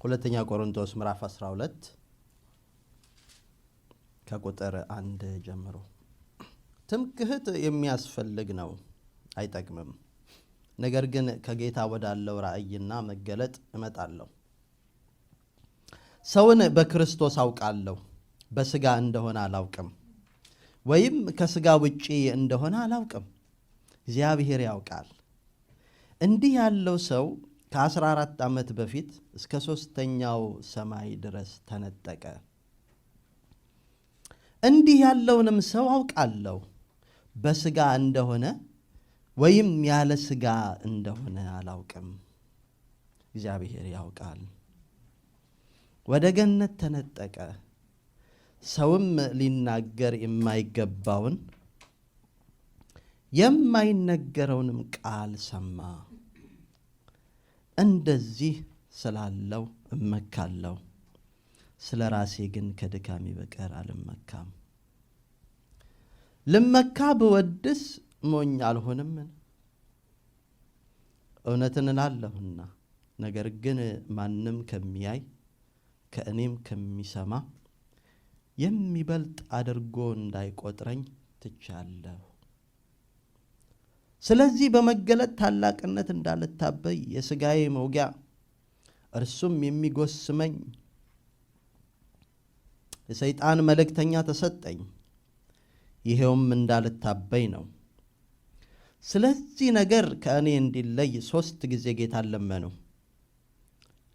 ሁለተኛ ቆሮንቶስ ምዕራፍ 12 ከቁጥር 1 ጀምሮ። ትምክህት የሚያስፈልግ ነው፣ አይጠቅምም። ነገር ግን ከጌታ ወዳለው ራእይና መገለጥ እመጣለሁ። ሰውን በክርስቶስ አውቃለሁ፣ በስጋ እንደሆነ አላውቅም፣ ወይም ከስጋ ውጪ እንደሆነ አላውቅም፣ እግዚአብሔር ያውቃል። እንዲህ ያለው ሰው ከ14 ዓመት በፊት እስከ ሦስተኛው ሰማይ ድረስ ተነጠቀ። እንዲህ ያለውንም ሰው አውቃለሁ፣ በስጋ እንደሆነ ወይም ያለ ስጋ እንደሆነ አላውቅም፣ እግዚአብሔር ያውቃል። ወደ ገነት ተነጠቀ፣ ሰውም ሊናገር የማይገባውን የማይነገረውንም ቃል ሰማ። እንደዚህ ስላለው እመካለሁ፣ ስለ ራሴ ግን ከድካሜ በቀር አልመካም። ልመካ ብወድስ ሞኝ አልሆንምን? እውነትን እላለሁና፣ ነገር ግን ማንም ከሚያይ ከእኔም ከሚሰማ የሚበልጥ አድርጎ እንዳይቆጥረኝ ትቻለሁ። ስለዚህ በመገለጥ ታላቅነት እንዳልታበይ የሥጋዬ መውጊያ እርሱም የሚጎስመኝ የሰይጣን መልእክተኛ ተሰጠኝ። ይሄውም እንዳልታበይ ነው። ስለዚህ ነገር ከእኔ እንዲለይ 3 ጊዜ ጌታን ለመንሁ።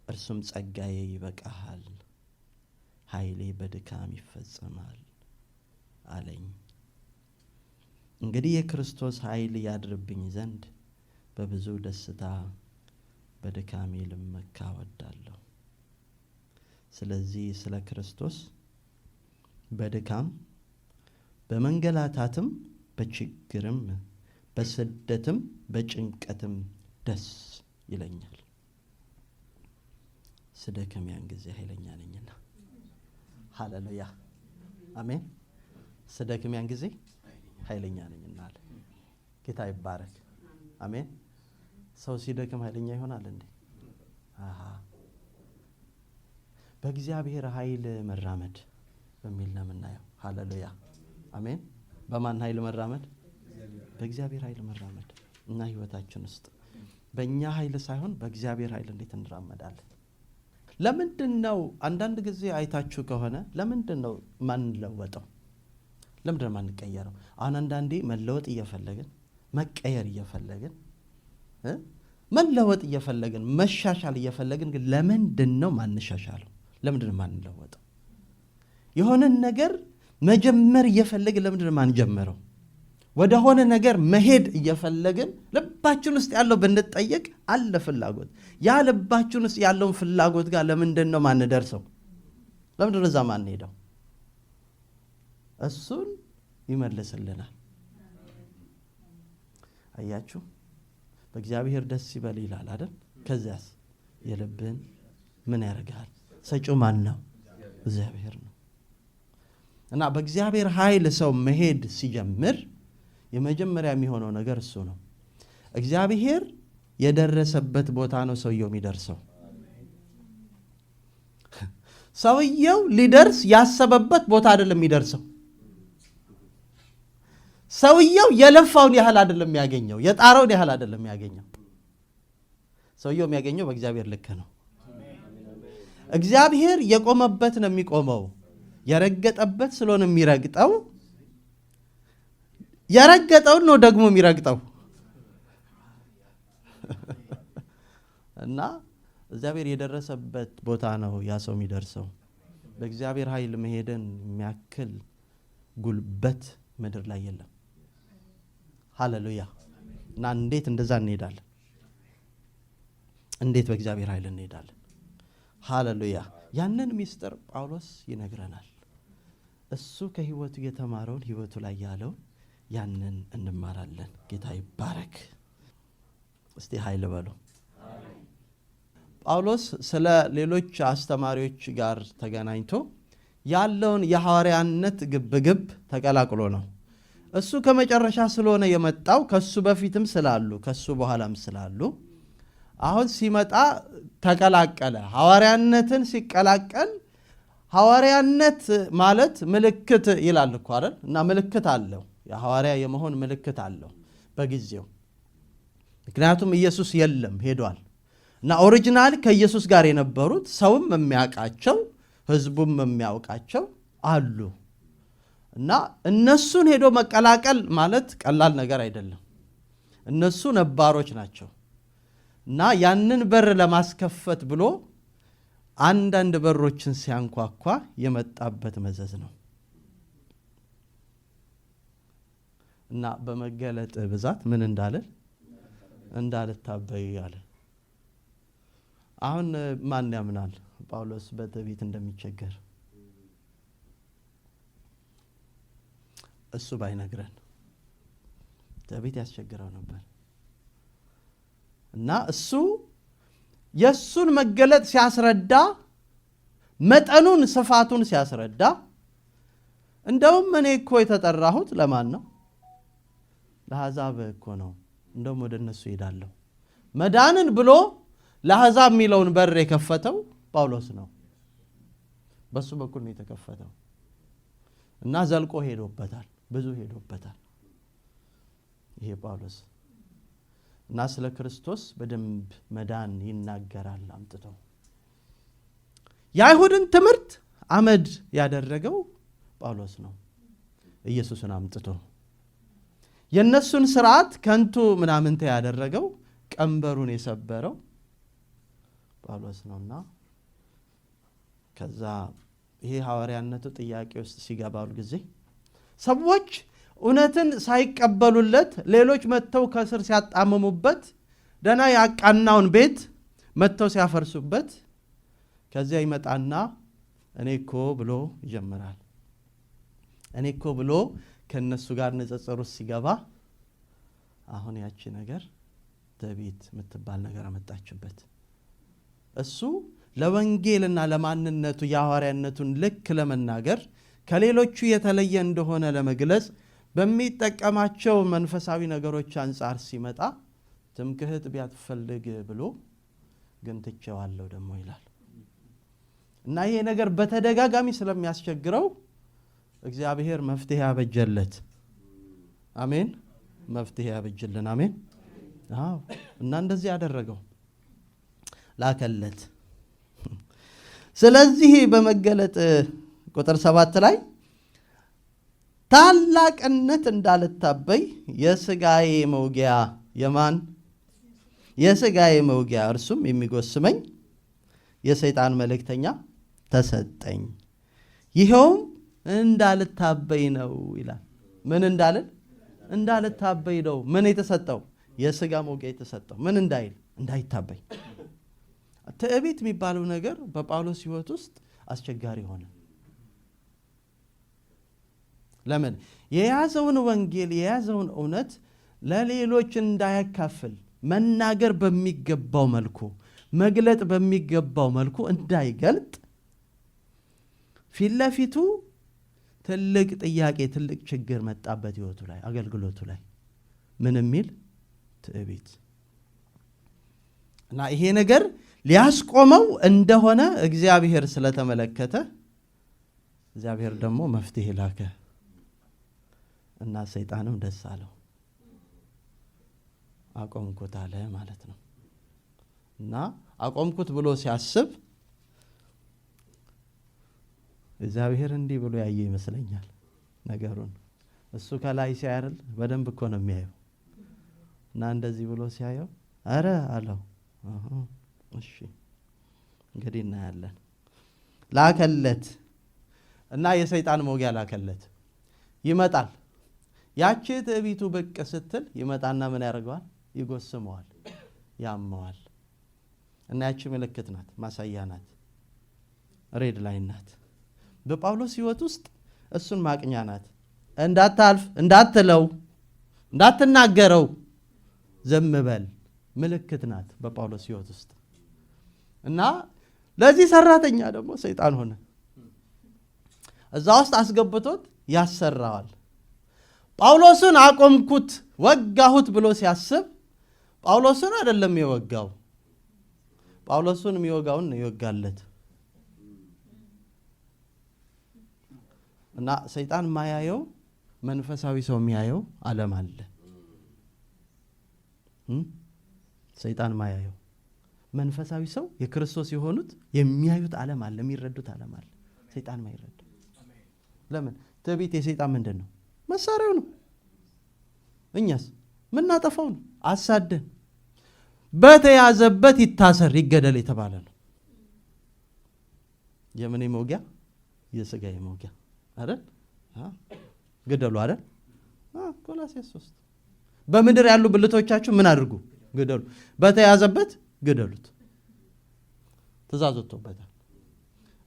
እርሱም ጸጋዬ ይበቃሃል፣ ኃይሌ በድካም ይፈጸማል አለኝ። እንግዲህ የክርስቶስ ኃይል ያድርብኝ ዘንድ በብዙ ደስታ በድካሜ ልመካ እወዳለሁ። ስለዚህ ስለ ክርስቶስ በድካም በመንገላታትም በችግርም በስደትም በጭንቀትም ደስ ይለኛል። ስደክም ያን ጊዜ ኃይለኛ ነኝና። ሃሌሉያ አሜን። ስደክም ያን ጊዜ ኃይለኛ ነኝና አለ። ጌታ ይባረክ። አሜን። ሰው ሲደክም ኃይለኛ ይሆናል እንዴ? አሃ። በእግዚአብሔር ኃይል መራመድ በሚል ነው የምናየው። ሃሌሉያ አሜን። በማን ኃይል መራመድ? በእግዚአብሔር ኃይል መራመድ እና ህይወታችን ውስጥ በእኛ ኃይል ሳይሆን በእግዚአብሔር ኃይል እንዴት እንራመዳለን? ለምንድነው አንዳንድ ጊዜ አይታችሁ ከሆነ ለምንድነው ማንለወጠው? ለምንድነው ማንቀየረው? አሁን አንዳንዴ መለወጥ እየፈለግን መቀየር እየፈለግን መለወጥ እየፈለግን መሻሻል እየፈለግን ግን ለምንድነው ማንሻሻለው? ለምንድነው ማንለወጠው? የሆነን ነገር መጀመር እየፈለግን ለምንድነው ማንጀምረው? ወደ ሆነ ነገር መሄድ እየፈለግን ልባችን ውስጥ ያለው ብንጠየቅ አለ ፍላጎት። ያ ልባችን ውስጥ ያለውን ፍላጎት ጋር ለምንድነው ማንደርሰው? ለምንድነው እዛ ማንሄደው? እሱን ይመልስልናል። አያችሁ፣ በእግዚአብሔር ደስ ይበል ይላል አይደል? ከዚያስ የልብን ምን ያደርጋል? ሰጪው ማን ነው? እግዚአብሔር ነው። እና በእግዚአብሔር ኃይል ሰው መሄድ ሲጀምር የመጀመሪያ የሚሆነው ነገር እሱ ነው። እግዚአብሔር የደረሰበት ቦታ ነው ሰውየው የሚደርሰው። ሰውየው ሊደርስ ያሰበበት ቦታ አይደለም የሚደርሰው። ሰውየው የለፋውን ያህል አይደለም የሚያገኘው፣ የጣረውን ያህል አይደለም የሚያገኘው። ሰውየው የሚያገኘው በእግዚአብሔር ልክ ነው። እግዚአብሔር የቆመበት ነው የሚቆመው። የረገጠበት ስለሆነ የሚረግጠው የረገጠውን ነው ደግሞ የሚረግጠው። እና እግዚአብሔር የደረሰበት ቦታ ነው ያ ሰው የሚደርሰው። በእግዚአብሔር ኃይል መሄድን የሚያክል ጉልበት ምድር ላይ የለም። ሃሌሉያ። እና እንዴት እንደዛ እንሄዳለን? እንዴት በእግዚአብሔር ኃይል እንሄዳለን? ሃሌሉያ። ያንን ሚስጥር ጳውሎስ ይነግረናል። እሱ ከህይወቱ የተማረውን ህይወቱ ላይ ያለውን ያንን እንማራለን። ጌታ ይባረክ። እስቲ ኃይል በሉ። ጳውሎስ ስለ ሌሎች አስተማሪዎች ጋር ተገናኝቶ ያለውን የሐዋርያነት ግብግብ ተቀላቅሎ ነው። እሱ ከመጨረሻ ስለሆነ የመጣው ከሱ በፊትም ስላሉ ከሱ በኋላም ስላሉ አሁን ሲመጣ ተቀላቀለ። ሐዋርያነትን ሲቀላቀል ሐዋርያነት ማለት ምልክት ይላል እኮ አይደል? እና ምልክት አለው፣ የሐዋርያ የመሆን ምልክት አለው በጊዜው። ምክንያቱም ኢየሱስ የለም ሄዷል። እና original ከኢየሱስ ጋር የነበሩት ሰውም የሚያውቃቸው ህዝቡም የሚያውቃቸው አሉ። እና እነሱን ሄዶ መቀላቀል ማለት ቀላል ነገር አይደለም። እነሱ ነባሮች ናቸው። እና ያንን በር ለማስከፈት ብሎ አንዳንድ በሮችን ሲያንኳኳ የመጣበት መዘዝ ነው። እና በመገለጥ ብዛት ምን እንዳልል እንዳልታበይ አለ። አሁን ማን ያምናል ጳውሎስ በትዕቢት እንደሚቸገር? እሱ ባይነግረን ትዕቢት ያስቸግረው ነበር። እና እሱ የሱን መገለጥ ሲያስረዳ መጠኑን ስፋቱን ሲያስረዳ እንደውም እኔ እኮ የተጠራሁት ለማን ነው? ለአሕዛብ እኮ ነው። እንደውም ወደ እነሱ እሄዳለሁ። መዳንን ብሎ ለአሕዛብ የሚለውን በር የከፈተው ጳውሎስ ነው። በሱ በኩል ነው የተከፈተው። እና ዘልቆ ሄዶበታል፣ ብዙ ሄዶበታል ይሄ ጳውሎስ። እና ስለ ክርስቶስ በደንብ መዳን ይናገራል አምጥቶ። የአይሁድን ትምህርት አመድ ያደረገው ጳውሎስ ነው፣ ኢየሱስን አምጥቶ። የነሱን ስርዓት ከንቱ ምናምንተ ያደረገው ቀንበሩን የሰበረው ጳውሎስ ነውና ከዛ ይሄ ሐዋርያነቱ ጥያቄ ውስጥ ሲገባ ሁል ጊዜ ሰዎች እውነትን ሳይቀበሉለት ሌሎች መጥተው ከስር ሲያጣምሙበት ደና ያቃናውን ቤት መጥተው ሲያፈርሱበት ከዚያ ይመጣና እኔ እኮ ብሎ ይጀምራል። እኔ እኮ ብሎ ከነሱ ጋር ንጽጽር ውስጥ ሲገባ አሁን ያቺ ነገር ትዕቢት የምትባል ነገር አመጣችበት። እሱ ለወንጌልና ለማንነቱ የሐዋርያነቱን ልክ ለመናገር ከሌሎቹ የተለየ እንደሆነ ለመግለጽ በሚጠቀማቸው መንፈሳዊ ነገሮች አንጻር ሲመጣ ትምክህት ቢያትፈልግ ብሎ ግን ትቼዋለሁ ደግሞ ይላል። እና ይሄ ነገር በተደጋጋሚ ስለሚያስቸግረው እግዚአብሔር መፍትሄ ያበጀለት። አሜን። መፍትሄ ያበጀልን። አሜን። አዎ። እና እንደዚህ ያደረገው ላከለት። ስለዚህ በመገለጥ ቁጥር 7 ላይ ታላቅነት እንዳልታበይ የሥጋዬ መውጊያ የማን የሥጋዬ መውጊያ እርሱም የሚጎስመኝ የሰይጣን መልእክተኛ ተሰጠኝ፣ ይኸውም እንዳልታበይ ነው ይላል። ምን እንዳልል? እንዳልታበይ ነው። ምን የተሰጠው? የሥጋ መውጊያ የተሰጠው ምን እንዳይል? እንዳይታበይ። ትዕቢት የሚባለው ነገር በጳውሎስ ሕይወት ውስጥ አስቸጋሪ ሆነ። ለምን? የያዘውን ወንጌል የያዘውን እውነት ለሌሎች እንዳያካፍል መናገር በሚገባው መልኩ መግለጥ በሚገባው መልኩ እንዳይገልጥ ፊት ለፊቱ ትልቅ ጥያቄ ትልቅ ችግር መጣበት ሕይወቱ ላይ አገልግሎቱ ላይ። ምን የሚል? ትዕቢት። እና ይሄ ነገር ሊያስቆመው እንደሆነ እግዚአብሔር ስለተመለከተ እግዚአብሔር ደግሞ መፍትሄ ላከ። እና ሰይጣንም ደስ አለው። አቆምኩት አለ ማለት ነው። እና አቆምኩት ብሎ ሲያስብ እግዚአብሔር እንዲህ ብሎ ያየ ይመስለኛል ነገሩን። እሱ ከላይ ሲያርል በደንብ እኮ ነው የሚያየው። እና እንደዚህ ብሎ ሲያየው አረ አለው። አሃ እሺ እንግዲህ እናያለን። ላከለት እና የሰይጣን መውጊያ ላከለት። ይመጣል። ያቺ ትዕቢቱ ብቅ ስትል ይመጣና ምን ያደርገዋል? ይጎስመዋል፣ ያመዋል። እና ያቺ ምልክት ናት፣ ማሳያ ናት፣ red line ናት። በጳውሎስ ሕይወት ውስጥ እሱን ማቅኛ ናት። እንዳታልፍ፣ እንዳትለው፣ እንዳትናገረው ዝም በል ምልክት ናት በጳውሎስ ሕይወት ውስጥ። እና ለዚህ ሰራተኛ ደግሞ ሰይጣን ሆነ። እዛ ውስጥ አስገብቶት ያሰራዋል። ጳውሎስን አቆምኩት ወጋሁት ብሎ ሲያስብ ጳውሎስን አይደለም የወጋው፣ ጳውሎስን የሚወጋውን ነው ይወጋለት። እና ሰይጣን ማያየው መንፈሳዊ ሰው የሚያየው ዓለም አለ። ሰይጣን ማያየው መንፈሳዊ ሰው የክርስቶስ የሆኑት የሚያዩት ዓለም አለ፣ የሚረዱት ዓለም አለ። ሰይጣን ማይረዳ ለምን? ትዕቢት የሰይጣን ምንድን ነው? መሳሪያው ነው። እኛስ ምናጠፋው ነው። አሳደን በተያዘበት ይታሰር ይገደል የተባለ ነው። የምን መውጊያ? የስጋ መውጊያ አይደል? ግደሉ አይደል? ቆላስይስ 3 በምድር ያሉ ብልቶቻችሁ ምን አድርጉ? ግደሉ። በተያዘበት ግደሉት። ትእዛዝ ወጥቶበታል።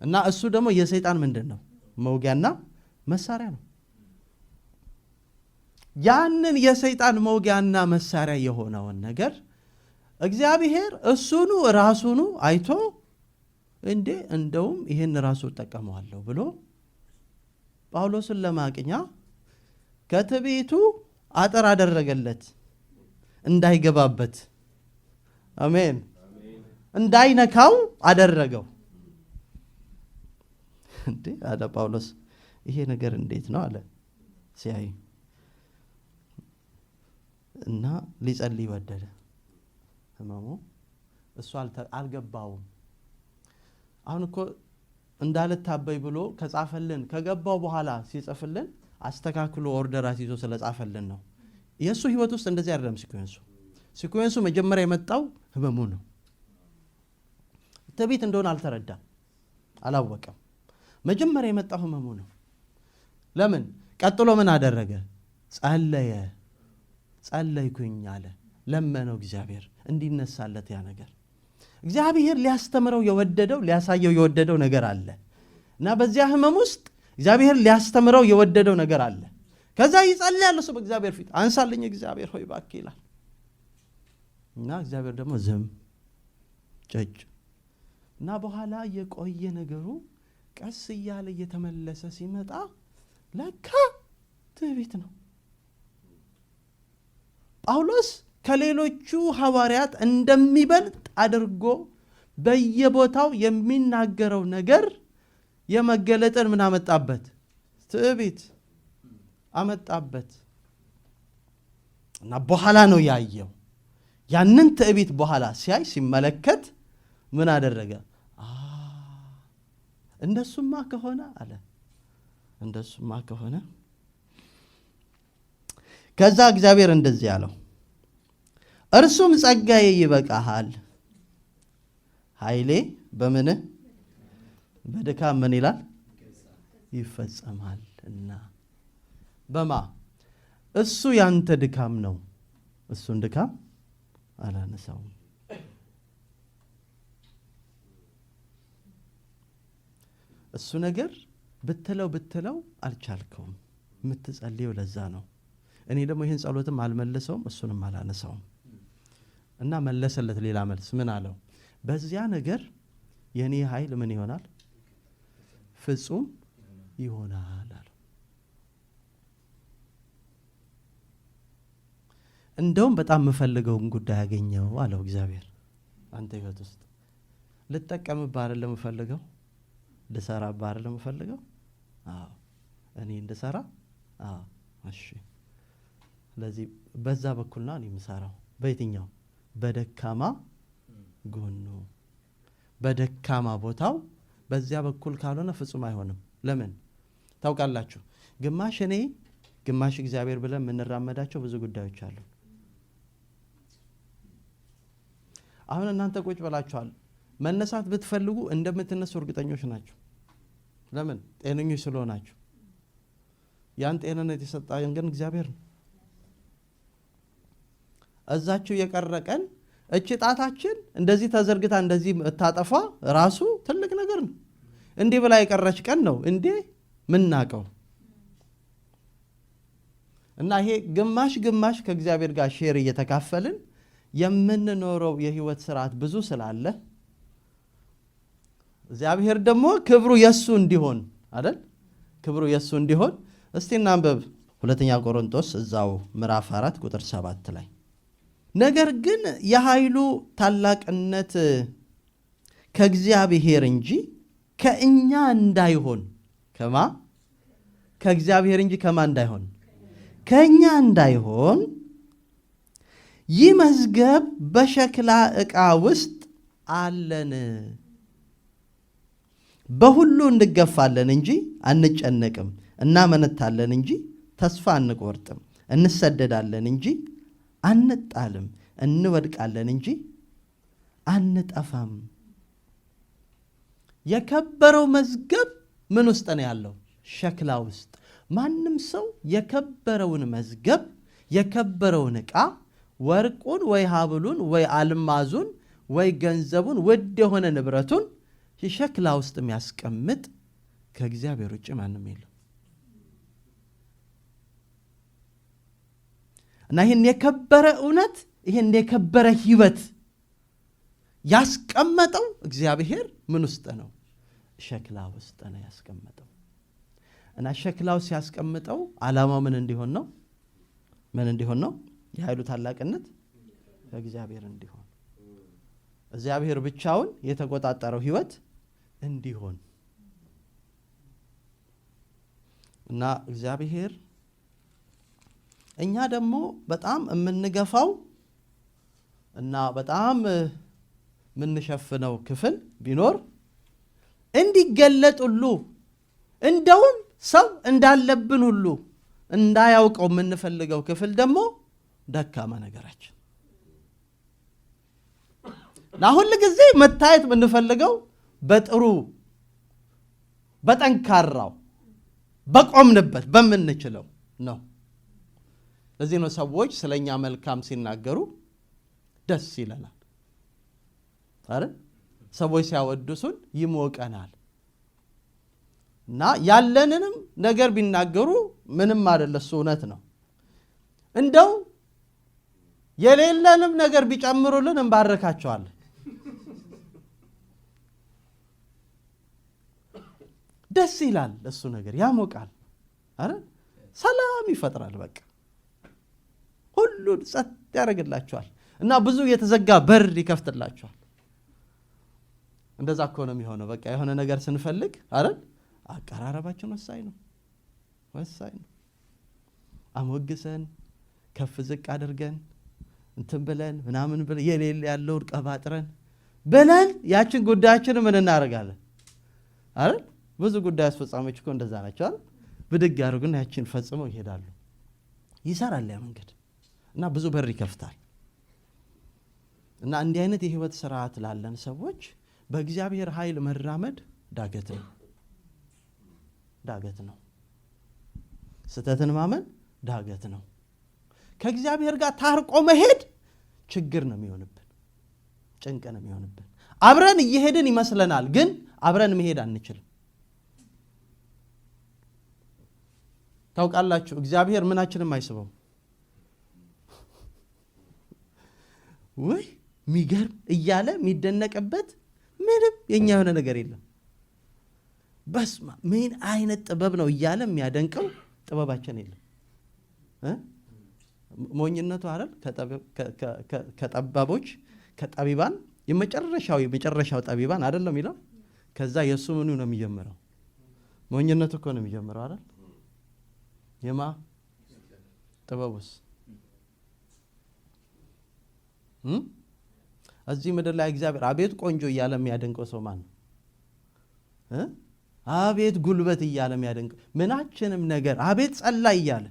እና እሱ ደግሞ የሰይጣን ምንድን ነው? መውጊያና መሳሪያ ነው። ያንን የሰይጣን መውጊያና መሳሪያ የሆነውን ነገር እግዚአብሔር እሱኑ ራሱኑ አይቶ እንዴ እንደውም ይሄን ራሱ እጠቀመዋለሁ ብሎ ጳውሎስን ለማቅኛ ከትዕቢቱ አጥር አደረገለት እንዳይገባበት። አሜን። እንዳይነካው አደረገው። እንዴ አለ ጳውሎስ፣ ይሄ ነገር እንዴት ነው አለ ሲያይ እና ሊጸልይ ወደደ። ህመሙ እሱ አልገባውም። አሁን እኮ እንዳልታበይ ብሎ ከጻፈልን ከገባው በኋላ ሲጽፍልን አስተካክሎ order አስይዞ ስለጻፈልን ነው። የሱ ህይወት ውስጥ እንደዚህ አይደለም sequence ኡ መጀመሪያ የመጣው ህመሙ ነው። ትዕቢት እንደሆነ አልተረዳም፣ አላወቀም። መጀመሪያ የመጣው ህመሙ ነው። ለምን? ቀጥሎ ምን አደረገ? ጸለየ። ጸለይኩኝ አለ። ለመነው እግዚአብሔር እንዲነሳለት ያ ነገር። እግዚአብሔር ሊያስተምረው የወደደው ሊያሳየው የወደደው ነገር አለ እና በዚያ ህመም ውስጥ እግዚአብሔር ሊያስተምረው የወደደው ነገር አለ። ከዛ ይጸልያል እሱ በእግዚአብሔር ፊት፣ አንሳልኝ እግዚአብሔር ሆይ እባክህ ይላል። እና እግዚአብሔር ደግሞ ዝም ጭጭ እና በኋላ የቆየ ነገሩ ቀስ እያለ እየተመለሰ ሲመጣ ለካ ትዕቢት ነው። ጳውሎስ ከሌሎቹ ሐዋርያት እንደሚበልጥ አድርጎ በየቦታው የሚናገረው ነገር የመገለጥን ምን አመጣበት? ትዕቢት አመጣበት። እና በኋላ ነው ያየው። ያንን ትዕቢት በኋላ ሲያይ ሲመለከት ምን አደረገ? እንደሱማ ከሆነ አለ፣ እንደሱማ ከሆነ። ከዛ እግዚአብሔር እንደዚህ አለው፣ እርሱም ጸጋዬ ይበቃሃል፣ ኃይሌ በምን በድካም ምን ይላል ይፈጸማልና። በማ እሱ ያንተ ድካም ነው፣ እሱን ድካም አላነሳውም። እሱ ነገር ብትለው ብትለው አልቻልከውም። የምትጸልየው ለዛ ነው። እኔ ደግሞ ይሄን ጸሎትም አልመለሰውም እሱንም አላነሳውም። እና መለሰለት ሌላ መልስ። ምን አለው? በዚያ ነገር የኔ ኃይል ምን ይሆናል? ፍጹም ይሆናል አለው። እንደውም በጣም የምፈልገውን ጉዳይ አገኘው አለው እግዚአብሔር። አንተ ህይወት ውስጥ ልጠቀምብህ አይደለም የምፈልገው፣ ልሰራብህ አይደለም የምፈልገው። አዎ እኔ እንድሰራ። አዎ እሺ። ስለዚህ በዛ በኩል ነው እኔ የምሰራው። በየትኛው? በደካማ ጎኑ፣ በደካማ ቦታው። በዚያ በኩል ካልሆነ ፍጹም አይሆንም። ለምን ታውቃላችሁ? ግማሽ እኔ ግማሽ እግዚአብሔር ብለን የምንራመዳቸው ብዙ ጉዳዮች አሉ። አሁን እናንተ ቁጭ ብላችኋል። መነሳት ብትፈልጉ እንደምትነሱ እርግጠኞች ናችሁ። ለምን? ጤነኞች ስለሆናችሁ። ያን ጤንነት የሰጣን ግን እግዚአብሔር ነው። እዛችሁ የቀረ ቀን እቺ ጣታችን እንደዚህ ተዘርግታ እንደዚህ እታጠፋ ራሱ ትልቅ ነገር ነው። እንዲህ ብላ የቀረች ቀን ነው እንዴ ምናቀው። እና ይሄ ግማሽ ግማሽ ከእግዚአብሔር ጋር share እየተካፈልን የምንኖረው የህይወት ስርዓት ብዙ ስላለ እግዚአብሔር ደግሞ ክብሩ የሱ እንዲሆን አይደል? ክብሩ የሱ እንዲሆን እስቲ እናንብብ። ሁለተኛ ቆሮንቶስ እዛው ምዕራፍ 4 ቁጥር 7 ላይ ነገር ግን የኃይሉ ታላቅነት ከእግዚአብሔር እንጂ ከእኛ እንዳይሆን፣ ከማ ከእግዚአብሔር እንጂ ከማ እንዳይሆን፣ ከእኛ እንዳይሆን ይህ መዝገብ በሸክላ ዕቃ ውስጥ አለን። በሁሉ እንገፋለን እንጂ አንጨነቅም፣ እናመነታለን እንጂ ተስፋ አንቆርጥም፣ እንሰደዳለን እንጂ አንጣልም፣ እንወድቃለን እንጂ አንጠፋም። የከበረው መዝገብ ምን ውስጥ ነው ያለው? ሸክላ ውስጥ። ማንም ሰው የከበረውን መዝገብ፣ የከበረውን ዕቃ፣ ወርቁን ወይ ሀብሉን ወይ አልማዙን ወይ ገንዘቡን፣ ውድ የሆነ ንብረቱን ሸክላ ውስጥ የሚያስቀምጥ ከእግዚአብሔር ውጭ ማንም የለም። እና ይህን የከበረ እውነት፣ ይህን የከበረ ህይወት ያስቀመጠው እግዚአብሔር ምን ውስጥ ነው? ሸክላ ውስጥ ነው ያስቀመጠው። እና ሸክላው ሲያስቀምጠው ዓላማው ምን እንዲሆን ነው? ምን እንዲሆን ነው? የኃይሉ ታላቅነት ከእግዚአብሔር እንዲሆን፣ እግዚአብሔር ብቻውን የተቆጣጠረው ህይወት እንዲሆን። እና እግዚአብሔር እኛ ደግሞ በጣም የምንገፋው እና በጣም የምንሸፍነው ክፍል ቢኖር እንዲገለጥ ሁሉ፣ እንደውም ሰው እንዳለብን ሁሉ እንዳያውቀው የምንፈልገው ክፍል ደግሞ ደካማ ነገራችን እና ሁል ጊዜ መታየት የምንፈልገው በጥሩ፣ በጠንካራው፣ በቆምንበት በምንችለው ነው። ለዚህ ነው ሰዎች ስለኛ መልካም ሲናገሩ ደስ ይለናል አይደል? ሰዎች ሲያወድሱን ይሞቀናል። እና ያለንንም ነገር ቢናገሩ ምንም አይደለ፣ እሱ እውነት ነው። እንደው የሌለንም ነገር ቢጨምሩልን እንባርካቸዋለን። ደስ ይላል፣ እሱ ነገር ያሞቃል አይደል? ሰላም ይፈጥራል። በቃ ሁሉን ጸጥ ያደርግላቸዋል እና ብዙ የተዘጋ በር ይከፍትላቸዋል። እንደዛ እኮ ነው የሚሆነው። በቃ የሆነ ነገር ስንፈልግ አይደል? አቀራረባችን ወሳኝ ነው፣ ወሳኝ ነው። አሞግሰን፣ ከፍ ዝቅ አድርገን፣ እንትን ብለን፣ ምናምን ብለን፣ የሌለ ያለውን ቀባጥረን ብለን ያችን ጉዳያችን ምን እናደርጋለን አይደል? ብዙ ጉዳይ አስፈጻሚዎች እኮ እንደዛ ናቸው አይደል? ብድግ ያደርጉና ያችን ፈጽመው ይሄዳሉ። ይሰራል ያ መንገድ እና ብዙ በር ይከፍታል። እና እንዲህ አይነት የህይወት ስርዓት ላለን ሰዎች በእግዚአብሔር ኃይል መራመድ ዳገት ነው፣ ዳገት ነው። ስህተትን ማመን ዳገት ነው። ከእግዚአብሔር ጋር ታርቆ መሄድ ችግር ነው የሚሆንብን፣ ጭንቅ ነው የሚሆንብን። አብረን እየሄድን ይመስለናል፣ ግን አብረን መሄድ አንችልም። ታውቃላችሁ፣ እግዚአብሔር ምናችንም አይስበው። ውይ ሚገርም እያለ የሚደነቅበት ምንም የኛ የሆነ ነገር የለም። በስማ ምን አይነት ጥበብ ነው እያለ የሚያደንቀው ጥበባችን የለም። ሞኝነቱ አይደል ከጠባቦች ከጠቢባን የመጨረሻው ጠቢባን አይደለም የሚለው። ከዛ የሱ ምኑ ነው የሚጀምረው? ሞኝነቱ እኮ ነው የሚጀምረው አይደል? የማ ጥበቡስ? እዚህ ምድር ላይ እግዚአብሔር አቤት ቆንጆ እያለ የሚያደንቀው ሰው ማን ነው? አቤት ጉልበት እያለ የሚያደንቀው፣ ምናችንም ነገር፣ አቤት ጸላይ እያለ፣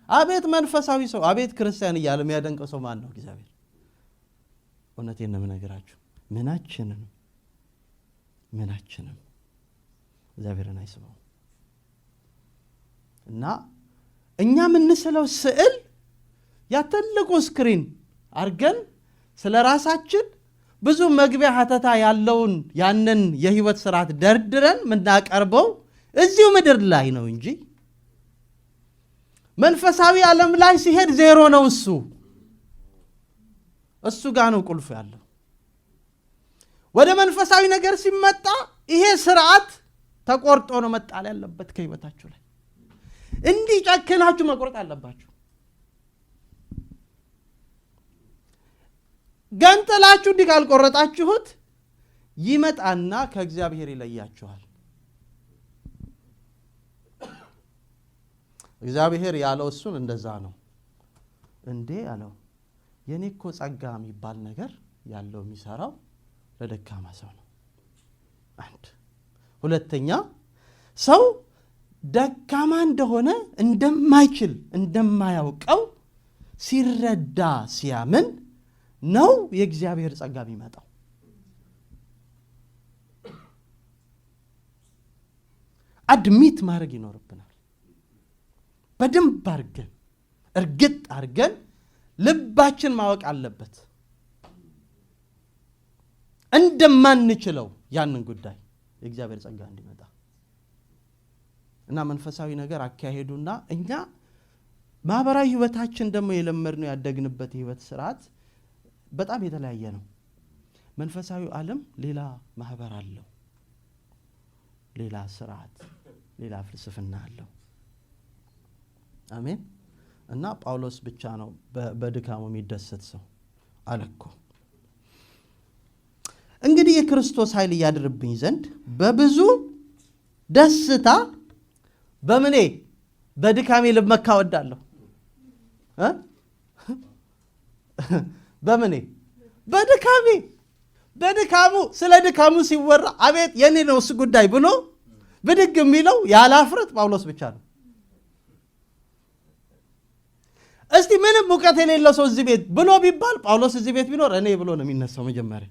አቤት መንፈሳዊ ሰው፣ አቤት ክርስቲያን እያለ የሚያደንቀው ሰው ማን ነው? እግዚአብሔር። እውነቴን ነው የምነግራችሁ፣ ምናችንም እግዚአብሔርን አይስበውም። እና እኛ የምንስለው ስዕል ያ ትልቁ screen አርገን ስለ ራሳችን ብዙ መግቢያ ሀተታ ያለውን ያንን የህይወት ስርዓት ደርድረን የምናቀርበው እዚሁ ምድር ላይ ነው እንጂ መንፈሳዊ ዓለም ላይ ሲሄድ ዜሮ ነው። እሱ ጋር ነው ቁልፍ ያለው። ወደ መንፈሳዊ ነገር ሲመጣ ይሄ ስርዓት ተቆርጦ ነው መጣል ያለበት ከህይወታችሁ ላይ። እንዲህ ጨክናችሁ መቁረጥ አለባችሁ። ገንጥላችሁ እንዲህ ካልቆረጣችሁት ይመጣና ከእግዚአብሔር ይለያችኋል። እግዚአብሔር ያለው እሱን እንደዛ ነው። እንዴ አለው፣ የኔ እኮ ጸጋ የሚባል ነገር ያለው የሚሰራው ለደካማ ሰው ነው። አንድ ሁለተኛ፣ ሰው ደካማ እንደሆነ እንደማይችል እንደማያውቀው ሲረዳ ሲያምን ነው የእግዚአብሔር ጸጋ የሚመጣው። አድሚት ማድረግ ይኖርብናል። በደንብ አድርገን እርግጥ አድርገን ልባችን ማወቅ አለበት እንደማንችለው ያንን ጉዳይ የእግዚአብሔር ጸጋ እንዲመጣ። እና መንፈሳዊ ነገር አካሄዱና እኛ ማህበራዊ ህይወታችን ደግሞ የለመድነው ያደግንበት የህይወት ስርዓት በጣም የተለያየ ነው። መንፈሳዊ ዓለም ሌላ ማህበር አለው፣ ሌላ ስርዓት፣ ሌላ ፍልስፍና አለው። አሜን። እና ጳውሎስ ብቻ ነው በድካሙ የሚደሰት ሰው አለኮ። እንግዲህ የክርስቶስ ኃይል እያድርብኝ ዘንድ በብዙ ደስታ በምኔ በድካሜ ልመካ እወዳለሁ። በምኔ በድካሜ፣ በድካሙ ስለ ድካሙ ሲወራ አቤት የኔ ነው እሱ ጉዳይ ብሎ ብድግ የሚለው ያለ አፍረት ጳውሎስ ብቻ ነው። እስቲ ምንም እውቀት የሌለው ሰው እዚህ ቤት ብሎ ቢባል ጳውሎስ እዚህ ቤት ቢኖር እኔ ብሎ ነው የሚነሳው መጀመሪያ።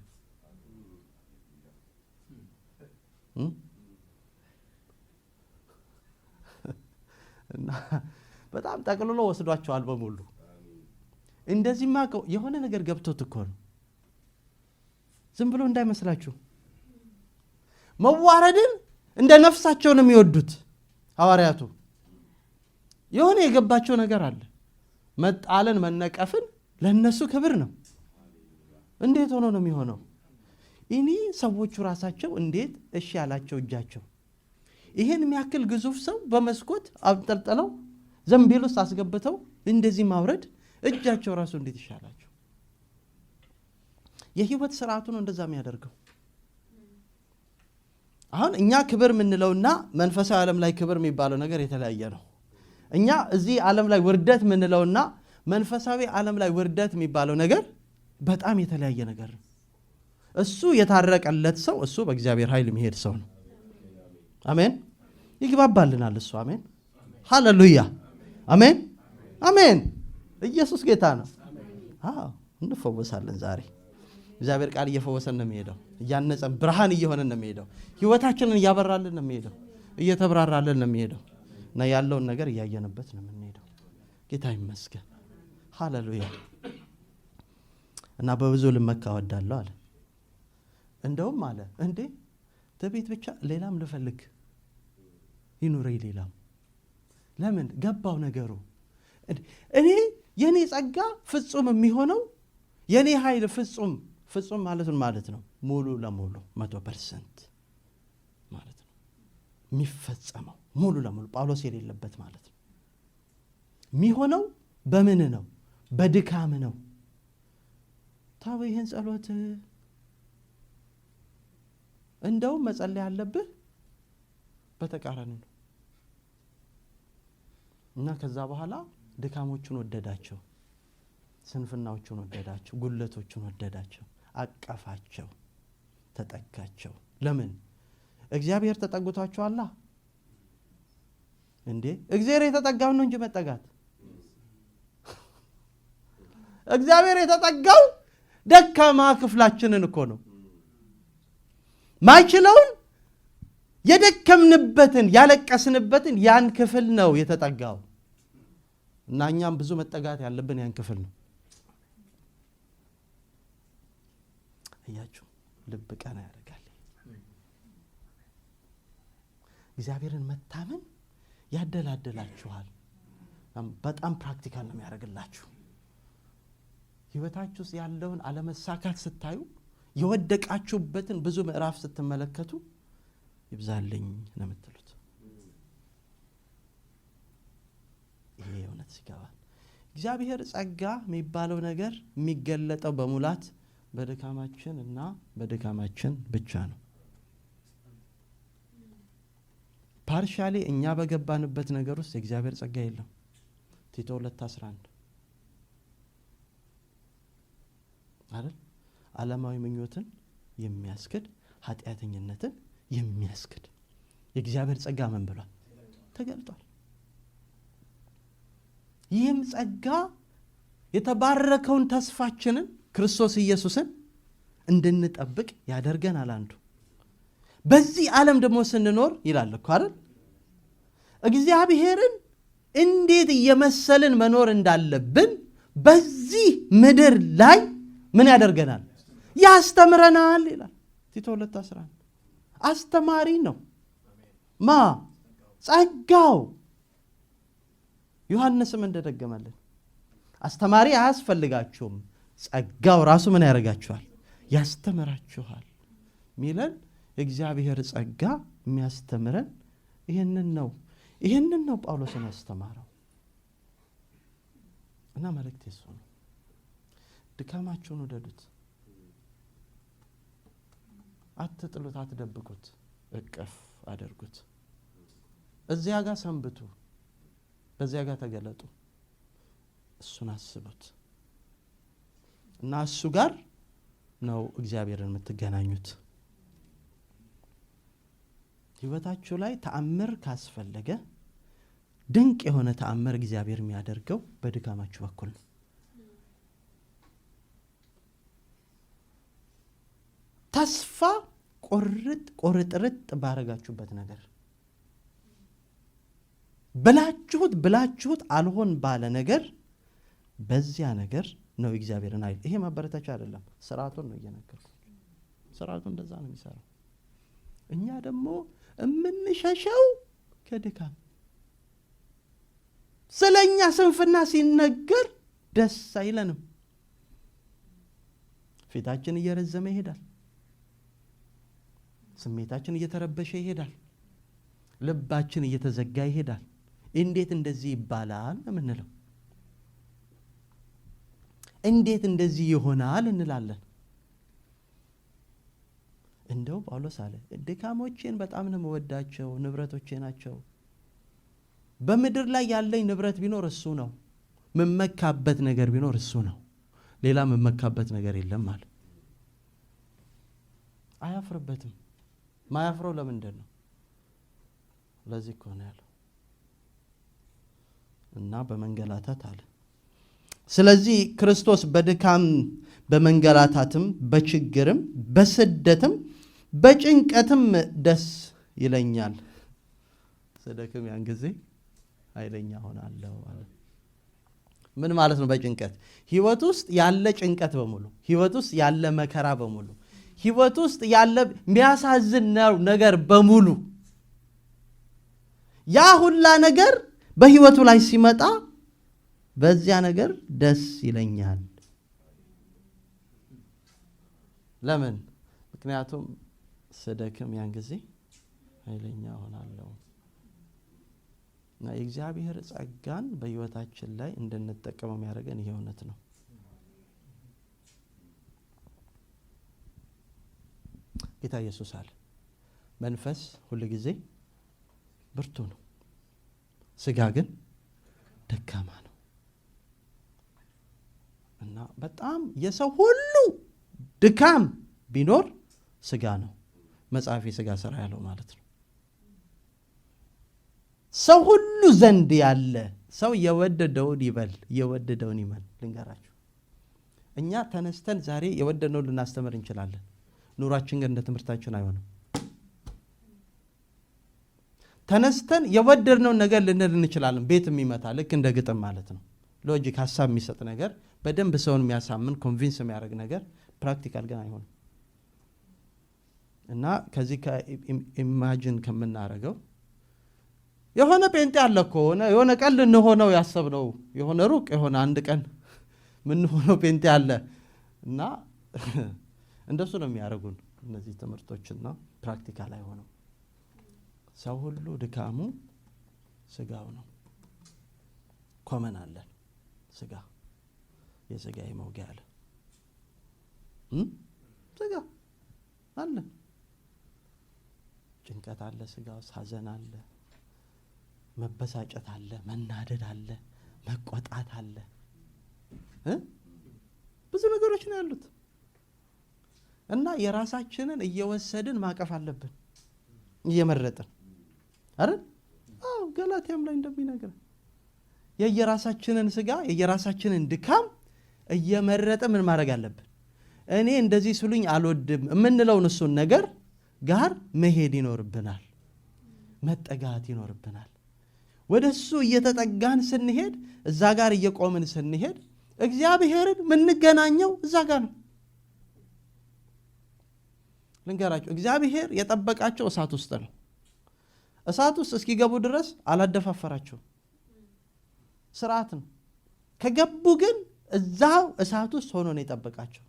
እና በጣም ጠቅልሎ ወስዷቸዋል በሙሉ። እንደዚህማ የሆነ ነገር ገብቶት እኮ ነው። ዝም ብሎ እንዳይመስላችሁ። መዋረድን እንደ ነፍሳቸው ነው የሚወዱት ሐዋርያቱ። የሆነ የገባቸው ነገር አለ። መጣልን መነቀፍን ለነሱ ክብር ነው። እንዴት ሆኖ ነው የሚሆነው? እኔ ሰዎቹ ራሳቸው እንዴት እሺ ያላቸው እጃቸው ይሄን የሚያክል ግዙፍ ሰው በመስኮት አንጠልጥለው ዘንቢል ውስጥ አስገብተው እንደዚህ ማውረድ እጃቸው ራሱ እንዴት ይሻላቸው? የህይወት ስርዓቱ ነው እንደዛ የሚያደርገው። አሁን እኛ ክብር የምንለውና መንፈሳዊ ዓለም ላይ ክብር የሚባለው ነገር የተለያየ ነው። እኛ እዚህ ዓለም ላይ ውርደት የምንለውና መንፈሳዊ ዓለም ላይ ውርደት የሚባለው ነገር በጣም የተለያየ ነገር ነው። እሱ የታረቀለት ሰው እሱ በእግዚአብሔር ኃይል የሚሄድ ሰው ነው። አሜን። ይግባባልናል እሱ። አሜን። ሃሌሉያ። አሜን። አሜን። ኢየሱስ ጌታ ነው። አዎ እንፈወሳለን ዛሬ። እግዚአብሔር ቃል እየፈወሰን ነው የሚሄደው፣ እያነጸን ብርሃን እየሆነን ነው የሚሄደው፣ ህይወታችንን እያበራልን ነው የሚሄደው፣ እየተብራራልን ነው የሚሄደው እና ያለውን ነገር እያየንበት ነው የምንሄደው። ጌታ ይመስገን። ሃሌሉያ። እና በብዙ ልመካ እወዳለሁ አለ። እንደውም አለ እንዴ ትዕቢት ብቻ ሌላም ልፈልግ ይኑረኝ ሌላም። ለምን ገባው ነገሩ። እኔ የኔ ጸጋ ፍጹም የሚሆነው የኔ ኃይል ፍጹም ፍጹም ማለት ነው ሙሉ ለሙሉ 100% ማለት ነው የሚፈጸመው ሙሉ ለሙሉ ጳውሎስ የሌለበት ማለት ነው። የሚሆነው በምን ነው? በድካም ነው። ታው ይሄን ጸሎት እንደውም መጸለይ ያለብህ በተቃራኒ ነው። እና ከዛ በኋላ ድካሞቹን ወደዳቸው፣ ስንፍናዎቹን ወደዳቸው፣ ጉድለቶቹን ወደዳቸው፣ አቀፋቸው፣ ተጠጋቸው። ለምን? እግዚአብሔር ተጠግቷቸዋል እንዴ? እግዚአብሔር የተጠጋው ነው እንጂ መጠጋት። እግዚአብሔር የተጠጋው ደካማ ክፍላችንን እኮ ነው። ማይችለውን የደከምንበትን ያለቀስንበትን ያን ክፍል ነው የተጠጋው። እና እኛም ብዙ መጠጋት ያለብን ያን ክፍል ነው። እያችሁ ልብ ቀና ያደርጋል። እግዚአብሔርን መታመን ያደላድላችኋል። በጣም practical ነው የሚያደርግላችሁ። ህይወታችሁ ውስጥ ያለውን አለመሳካት ስታዩ፣ የወደቃችሁበትን ብዙ ምዕራፍ ስትመለከቱ ይብዛልኝ ነው የምትሉት። ይሄ እውነት ሲገባ እግዚአብሔር ጸጋ የሚባለው ነገር የሚገለጠው በሙላት በድካማችን እና በድካማችን ብቻ ነው። Partially እኛ በገባንበት ነገር ውስጥ የእግዚአብሔር ጸጋ የለም። ቲቶ 2:11 አይደል? ዓለማዊ ምኞትን የሚያስክድ ኃጢአተኝነትን የሚያስክድ የእግዚአብሔር ጸጋ ምን ብሏል? ተገልጧል። ይህም ጸጋ የተባረከውን ተስፋችንን ክርስቶስ ኢየሱስን እንድንጠብቅ ያደርገናል። አንዱ በዚህ ዓለም ደግሞ ስንኖር ይላል እኮ አይደል? እግዚአብሔርን እንዴት እየመሰልን መኖር እንዳለብን በዚህ ምድር ላይ ምን ያደርገናል? ያስተምረናል ይላል ቲቶ 2:11። አስተማሪ ነው ማ ጸጋው። ዮሐንስም እንደደገመልን አስተማሪ አያስፈልጋችሁም፣ ጸጋው ራሱ ምን ያደርጋችኋል? ያስተምራችኋል ሚለን የእግዚአብሔር ጸጋ የሚያስተምረን ይህንን ነው። ይህንን ነው ጳውሎስን ያስተማረው። እና መልእክት የሱ ነው። ድካማችሁን ውደዱት፣ አትጥሉት፣ አትደብቁት፣ እቅፍ አድርጉት። እዚያ ጋር ሰንብቱ፣ በዚያ ጋር ተገለጡ፣ እሱን አስቡት እና እሱ ጋር ነው እግዚአብሔርን የምትገናኙት። ህይወታችሁ ላይ ተአምር ካስፈለገ ድንቅ የሆነ ተአምር እግዚአብሔር የሚያደርገው በድካማችሁ በኩል ነው። ተስፋ ቆርጥ ቆርጥርጥ ባረጋችሁበት ነገር ብላችሁት ብላችሁት አልሆን ባለ ነገር በዚያ ነገር ነው እግዚአብሔርን ኃይል። ይሄ ማበረታቻ አይደለም፣ ስርዓቱን ነው እየነገርኩት። ስርዓቱ እንደዛ ነው የሚሰራው። እኛ ደግሞ የምንሸሸው ከድካም ስለኛ ስንፍና ሲነገር ደስ አይለንም። ፊታችን እየረዘመ ይሄዳል። ስሜታችን እየተረበሸ ይሄዳል። ልባችን እየተዘጋ ይሄዳል። እንዴት እንደዚህ ይባላል ነው የምንለው። እንዴት እንደዚህ ይሆናል እንላለን። እንደው ጳውሎስ አለ ድካሞቼን በጣም ነው የምወዳቸው፣ ንብረቶቼ ናቸው። በምድር ላይ ያለኝ ንብረት ቢኖር እሱ ነው። ምመካበት ነገር ቢኖር እሱ ነው። ሌላ ምመካበት ነገር የለም አለ። አያፍርበትም። ማያፍረው ለምንድን ነው? ለዚህ እኮ ነው ያለው። እና በመንገላታት አለ። ስለዚህ ክርስቶስ በድካም በመንገላታትም በችግርም በስደትም በጭንቀትም ደስ ይለኛል። ስደክም ያን ጊዜ ኃይለኛ ሆናለሁ አለ። ምን ማለት ነው? በጭንቀት ህይወት ውስጥ ያለ ጭንቀት በሙሉ፣ ህይወት ውስጥ ያለ መከራ በሙሉ፣ ህይወት ውስጥ ያለ የሚያሳዝን ነገር በሙሉ፣ ያ ሁላ ነገር በህይወቱ ላይ ሲመጣ በዚያ ነገር ደስ ይለኛል። ለምን? ምክንያቱም ስደክም ያን ጊዜ ኃይለኛ ሆናለሁ። እና የእግዚአብሔር ጸጋን በህይወታችን ላይ እንድንጠቀመው የሚያደርገን ይሄ እውነት ነው። ጌታ ኢየሱስ አለ መንፈስ ሁሉ ጊዜ ብርቱ ነው፣ ስጋ ግን ደካማ ነው። እና በጣም የሰው ሁሉ ድካም ቢኖር ስጋ ነው። መጽሐፍ የስጋ ስራ ያለው ማለት ነው። ሰው ሁሉ ዘንድ ያለ ሰው የወደደውን ይበል፣ የወደደውን ይመን። ልንገራችሁ፣ እኛ ተነስተን ዛሬ የወደደውን ልናስተምር እንችላለን። ኑሯችን ግን እንደ ትምህርታችን አይሆንም። ተነስተን የወደድነውን ነገር ልንል እንችላለን። ቤት የሚመታ ልክ እንደ ግጥም ማለት ነው። Logic ሀሳብ የሚሰጥ ነገር፣ በደንብ ሰውን የሚያሳምን convince የሚያደርግ ነገር፣ practical ግን አይሆንም። እና ከዚህ ከ imagine ከምናደርገው የሆነ ጴንጤ አለ እኮ የሆነ ቀን ልንሆነው ያሰብነው የሆነ ሩቅ የሆነ አንድ ቀን ምንሆነው ጴንጤ አለ። እና እንደሱ ነው የሚያደርጉን እነዚህ ትምህርቶችና practical አይሆንም። ሰው ሁሉ ድካሙ ስጋው ነው። Common አለን ስጋ፣ የስጋ መውጊያ አለ። ስጋ አለ፣ ጭንቀት አለ፣ ስጋ ውስጥ ሐዘን አለ፣ መበሳጨት አለ፣ መናደድ አለ፣ መቆጣት አለ፣ ብዙ ነገሮች ነው ያሉት። እና የራሳችንን እየወሰድን ማቀፍ አለብን፣ እየመረጥን አይደል? አዎ፣ ገላትያም ላይ እንደሚነግረን የየራሳችንን ስጋ የየራሳችንን ድካም እየመረጥን ምን ማድረግ አለብን? እኔ እንደዚህ ስሉኝ አልወድም የምንለውን እሱን ነገር ጋር መሄድ ይኖርብናል፣ መጠጋት ይኖርብናል። ወደሱ እየተጠጋን ስንሄድ፣ እዛ ጋር እየቆምን ስንሄድ እግዚአብሔርን የምንገናኘው እዛ ጋር ነው። ልንገራችሁ፣ እግዚአብሔር የጠበቃቸው እሳት ውስጥ ነው። እሳት ውስጥ እስኪገቡ ድረስ አላደፋፈራቸውም። ስርዓት ነው። ከገቡ ግን እዛው እሳት ውስጥ ሆኖ ነው የጠበቃቸው።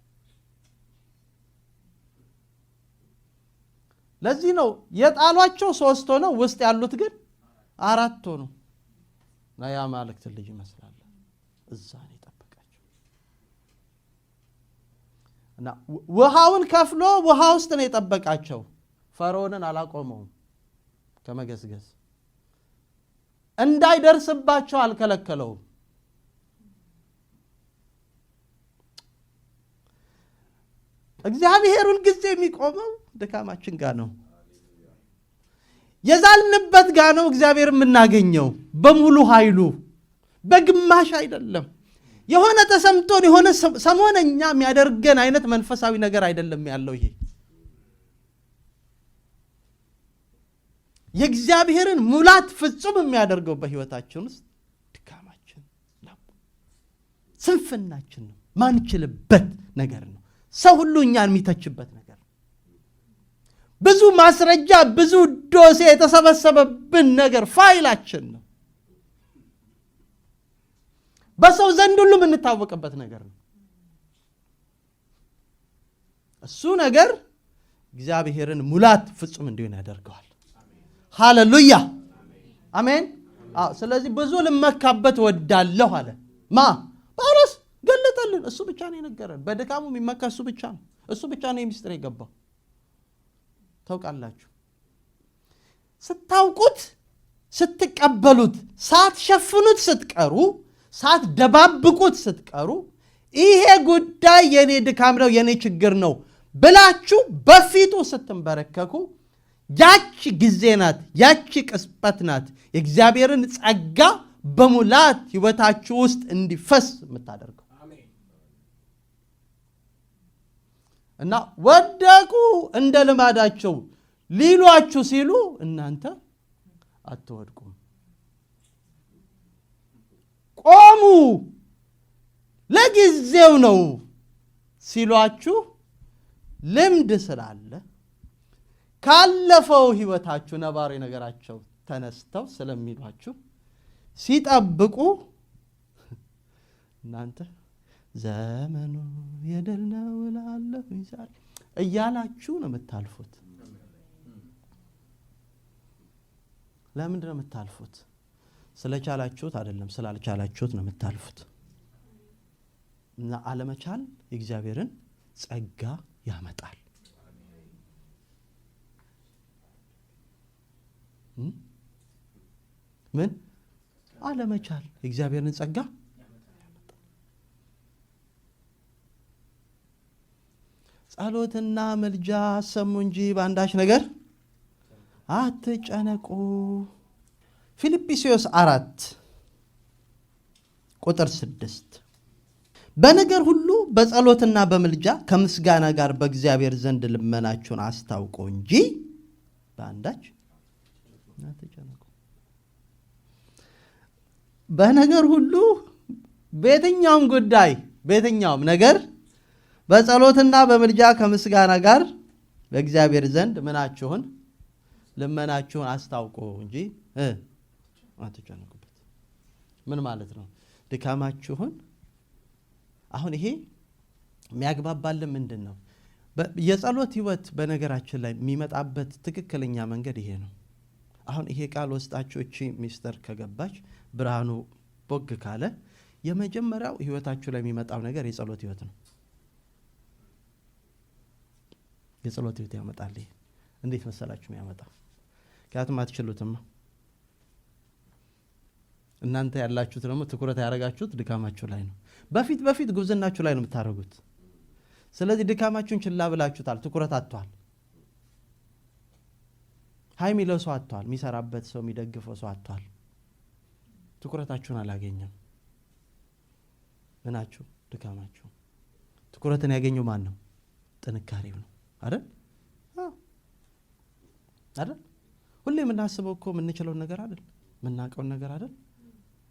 ለዚህ ነው የጣሏቸው 3 ሆነው ውስጥ ያሉት ግን 4 ሆነው እና የአማልክት ልጅ ይመስላል። እዛ ነው የጠበቃቸው። እና ውሃውን ከፍሎ ውሃ ውስጥ ነው የጠበቃቸው። ፈርዖንን አላቆመውም ከመገስገስ፣ እንዳይደርስባቸው አልከለከለውም። እግዚአብሔር ሁል ጊዜ የሚቆመው ድካማችን ጋር ነው፣ የዛልንበት ጋር ነው እግዚአብሔር የምናገኘው በሙሉ ኃይሉ፣ በግማሽ አይደለም። የሆነ ተሰምቶን የሆነ ሰሞነኛ የሚያደርገን አይነት መንፈሳዊ ነገር አይደለም ያለው። ይሄ የእግዚአብሔርን ሙላት ፍጹም የሚያደርገው በህይወታችን ውስጥ ድካማችን ነው፣ ስንፍናችን ነው፣ ማንችልበት ነገር ነው። ሰው ሁሉ እኛን የሚተችበት ነገር ነው። ብዙ ማስረጃ፣ ብዙ ዶሴ የተሰበሰበብን ነገር ፋይላችን ነው። በሰው ዘንድ ሁሉ የምንታወቅበት ነገር ነው። እሱ ነገር እግዚአብሔርን ሙላት ፍጹም እንዲሆን ያደርገዋል። ሃሌሉያ አሜን። አዎ፣ ስለዚህ ብዙ ልመካበት እወዳለሁ አለ። ጳውሎስ ገለጠልን። እሱ ብቻ ነው የነገረን። በድካሙ የሚመካ እሱ ብቻ ነው። እሱ ብቻ ነው የሚስጥር የገባው። ታውቃላችሁ፣ ስታውቁት፣ ስትቀበሉት፣ ሳትሸፍኑት ስትቀሩ፣ ሳትደባብቁት ስትቀሩ ይሄ ጉዳይ የኔ ድካም ነው የኔ ችግር ነው ብላችሁ በፊቱ ስትንበረከኩ ያቺ ጊዜ ናት፣ ያቺ ቅጽበት ናት የእግዚአብሔርን ጸጋ በሙላት ሕይወታችሁ ውስጥ እንዲፈስ የምታደርገው። እና ወደቁ እንደ ልማዳቸው ሊሏችሁ ሲሉ እናንተ አትወድቁም። ቆሙ ለጊዜው ነው ሲሏችሁ ልምድ ስላለ ካለፈው ሕይወታችሁ ነባሪ ነገራቸው ተነስተው ስለሚሏችሁ ሲጠብቁ እናንተ ዘመኑ የድል ነው እላለሁኝ ዛሬ እያላችሁ ነው የምታልፉት። ለምንድን ነው የምታልፉት? ስለቻላችሁት አይደለም፣ ስላልቻላችሁት ነው የምታልፉት። እና አለመቻል የእግዚአብሔርን ጸጋ ያመጣል። ምን አለመቻል የእግዚአብሔርን ጸጋ ጸሎትና ምልጃ አሰሙ እንጂ በአንዳች ነገር አትጨነቁ። ፊልጵስዩስ 4 ቁጥር 6 በነገር ሁሉ በጸሎትና በምልጃ ከምስጋና ጋር በእግዚአብሔር ዘንድ ልመናችሁን አስታውቁ እንጂ በአንዳች አትጨነቁ። በነገር ሁሉ በየትኛውም ጉዳይ በየትኛውም ነገር በጸሎትና በምልጃ ከምስጋና ጋር በእግዚአብሔር ዘንድ ምናችሁን ልመናችሁን አስታውቁ እንጂ አትጨነቁበት። ምን ማለት ነው? ድካማችሁን አሁን ይሄ የሚያግባባልን ምንድን ነው? የጸሎት ህይወት በነገራችን ላይ የሚመጣበት ትክክለኛ መንገድ ይሄ ነው። አሁን ይሄ ቃል ወስጣችሁ እቺ ሚስጥር ከገባች ብርሃኑ ቦግ ካለ የመጀመሪያው ህይወታችሁ ላይ የሚመጣው ነገር የጸሎት ህይወት ነው። የጸሎት ህይወት ያመጣል። ይሄ እንዴት መሰላችሁ የሚያመጣው? ምክንያቱም አትችሉትማ። እናንተ ያላችሁት ደግሞ ትኩረት ያደረጋችሁት ድካማችሁ ላይ ነው። በፊት በፊት ጉብዝናችሁ ላይ ነው የምታደርጉት። ስለዚህ ድካማችሁን ችላ ብላችሁታል። ትኩረት አጥቷል። ሀይ የሚለው ሰው አጥቷል። የሚሰራበት ሰው፣ የሚደግፈው ሰው አጥቷል። ትኩረታችሁን አላገኘም። ምናችሁ? ድካማችሁ። ትኩረትን ያገኘው ማን ነው? ጥንካሬው ነው አይደል? አይደል? ሁሌ የምናስበው እኮ የምንችለውን ነገር አይደል? የምናውቀውን ነገር አይደል?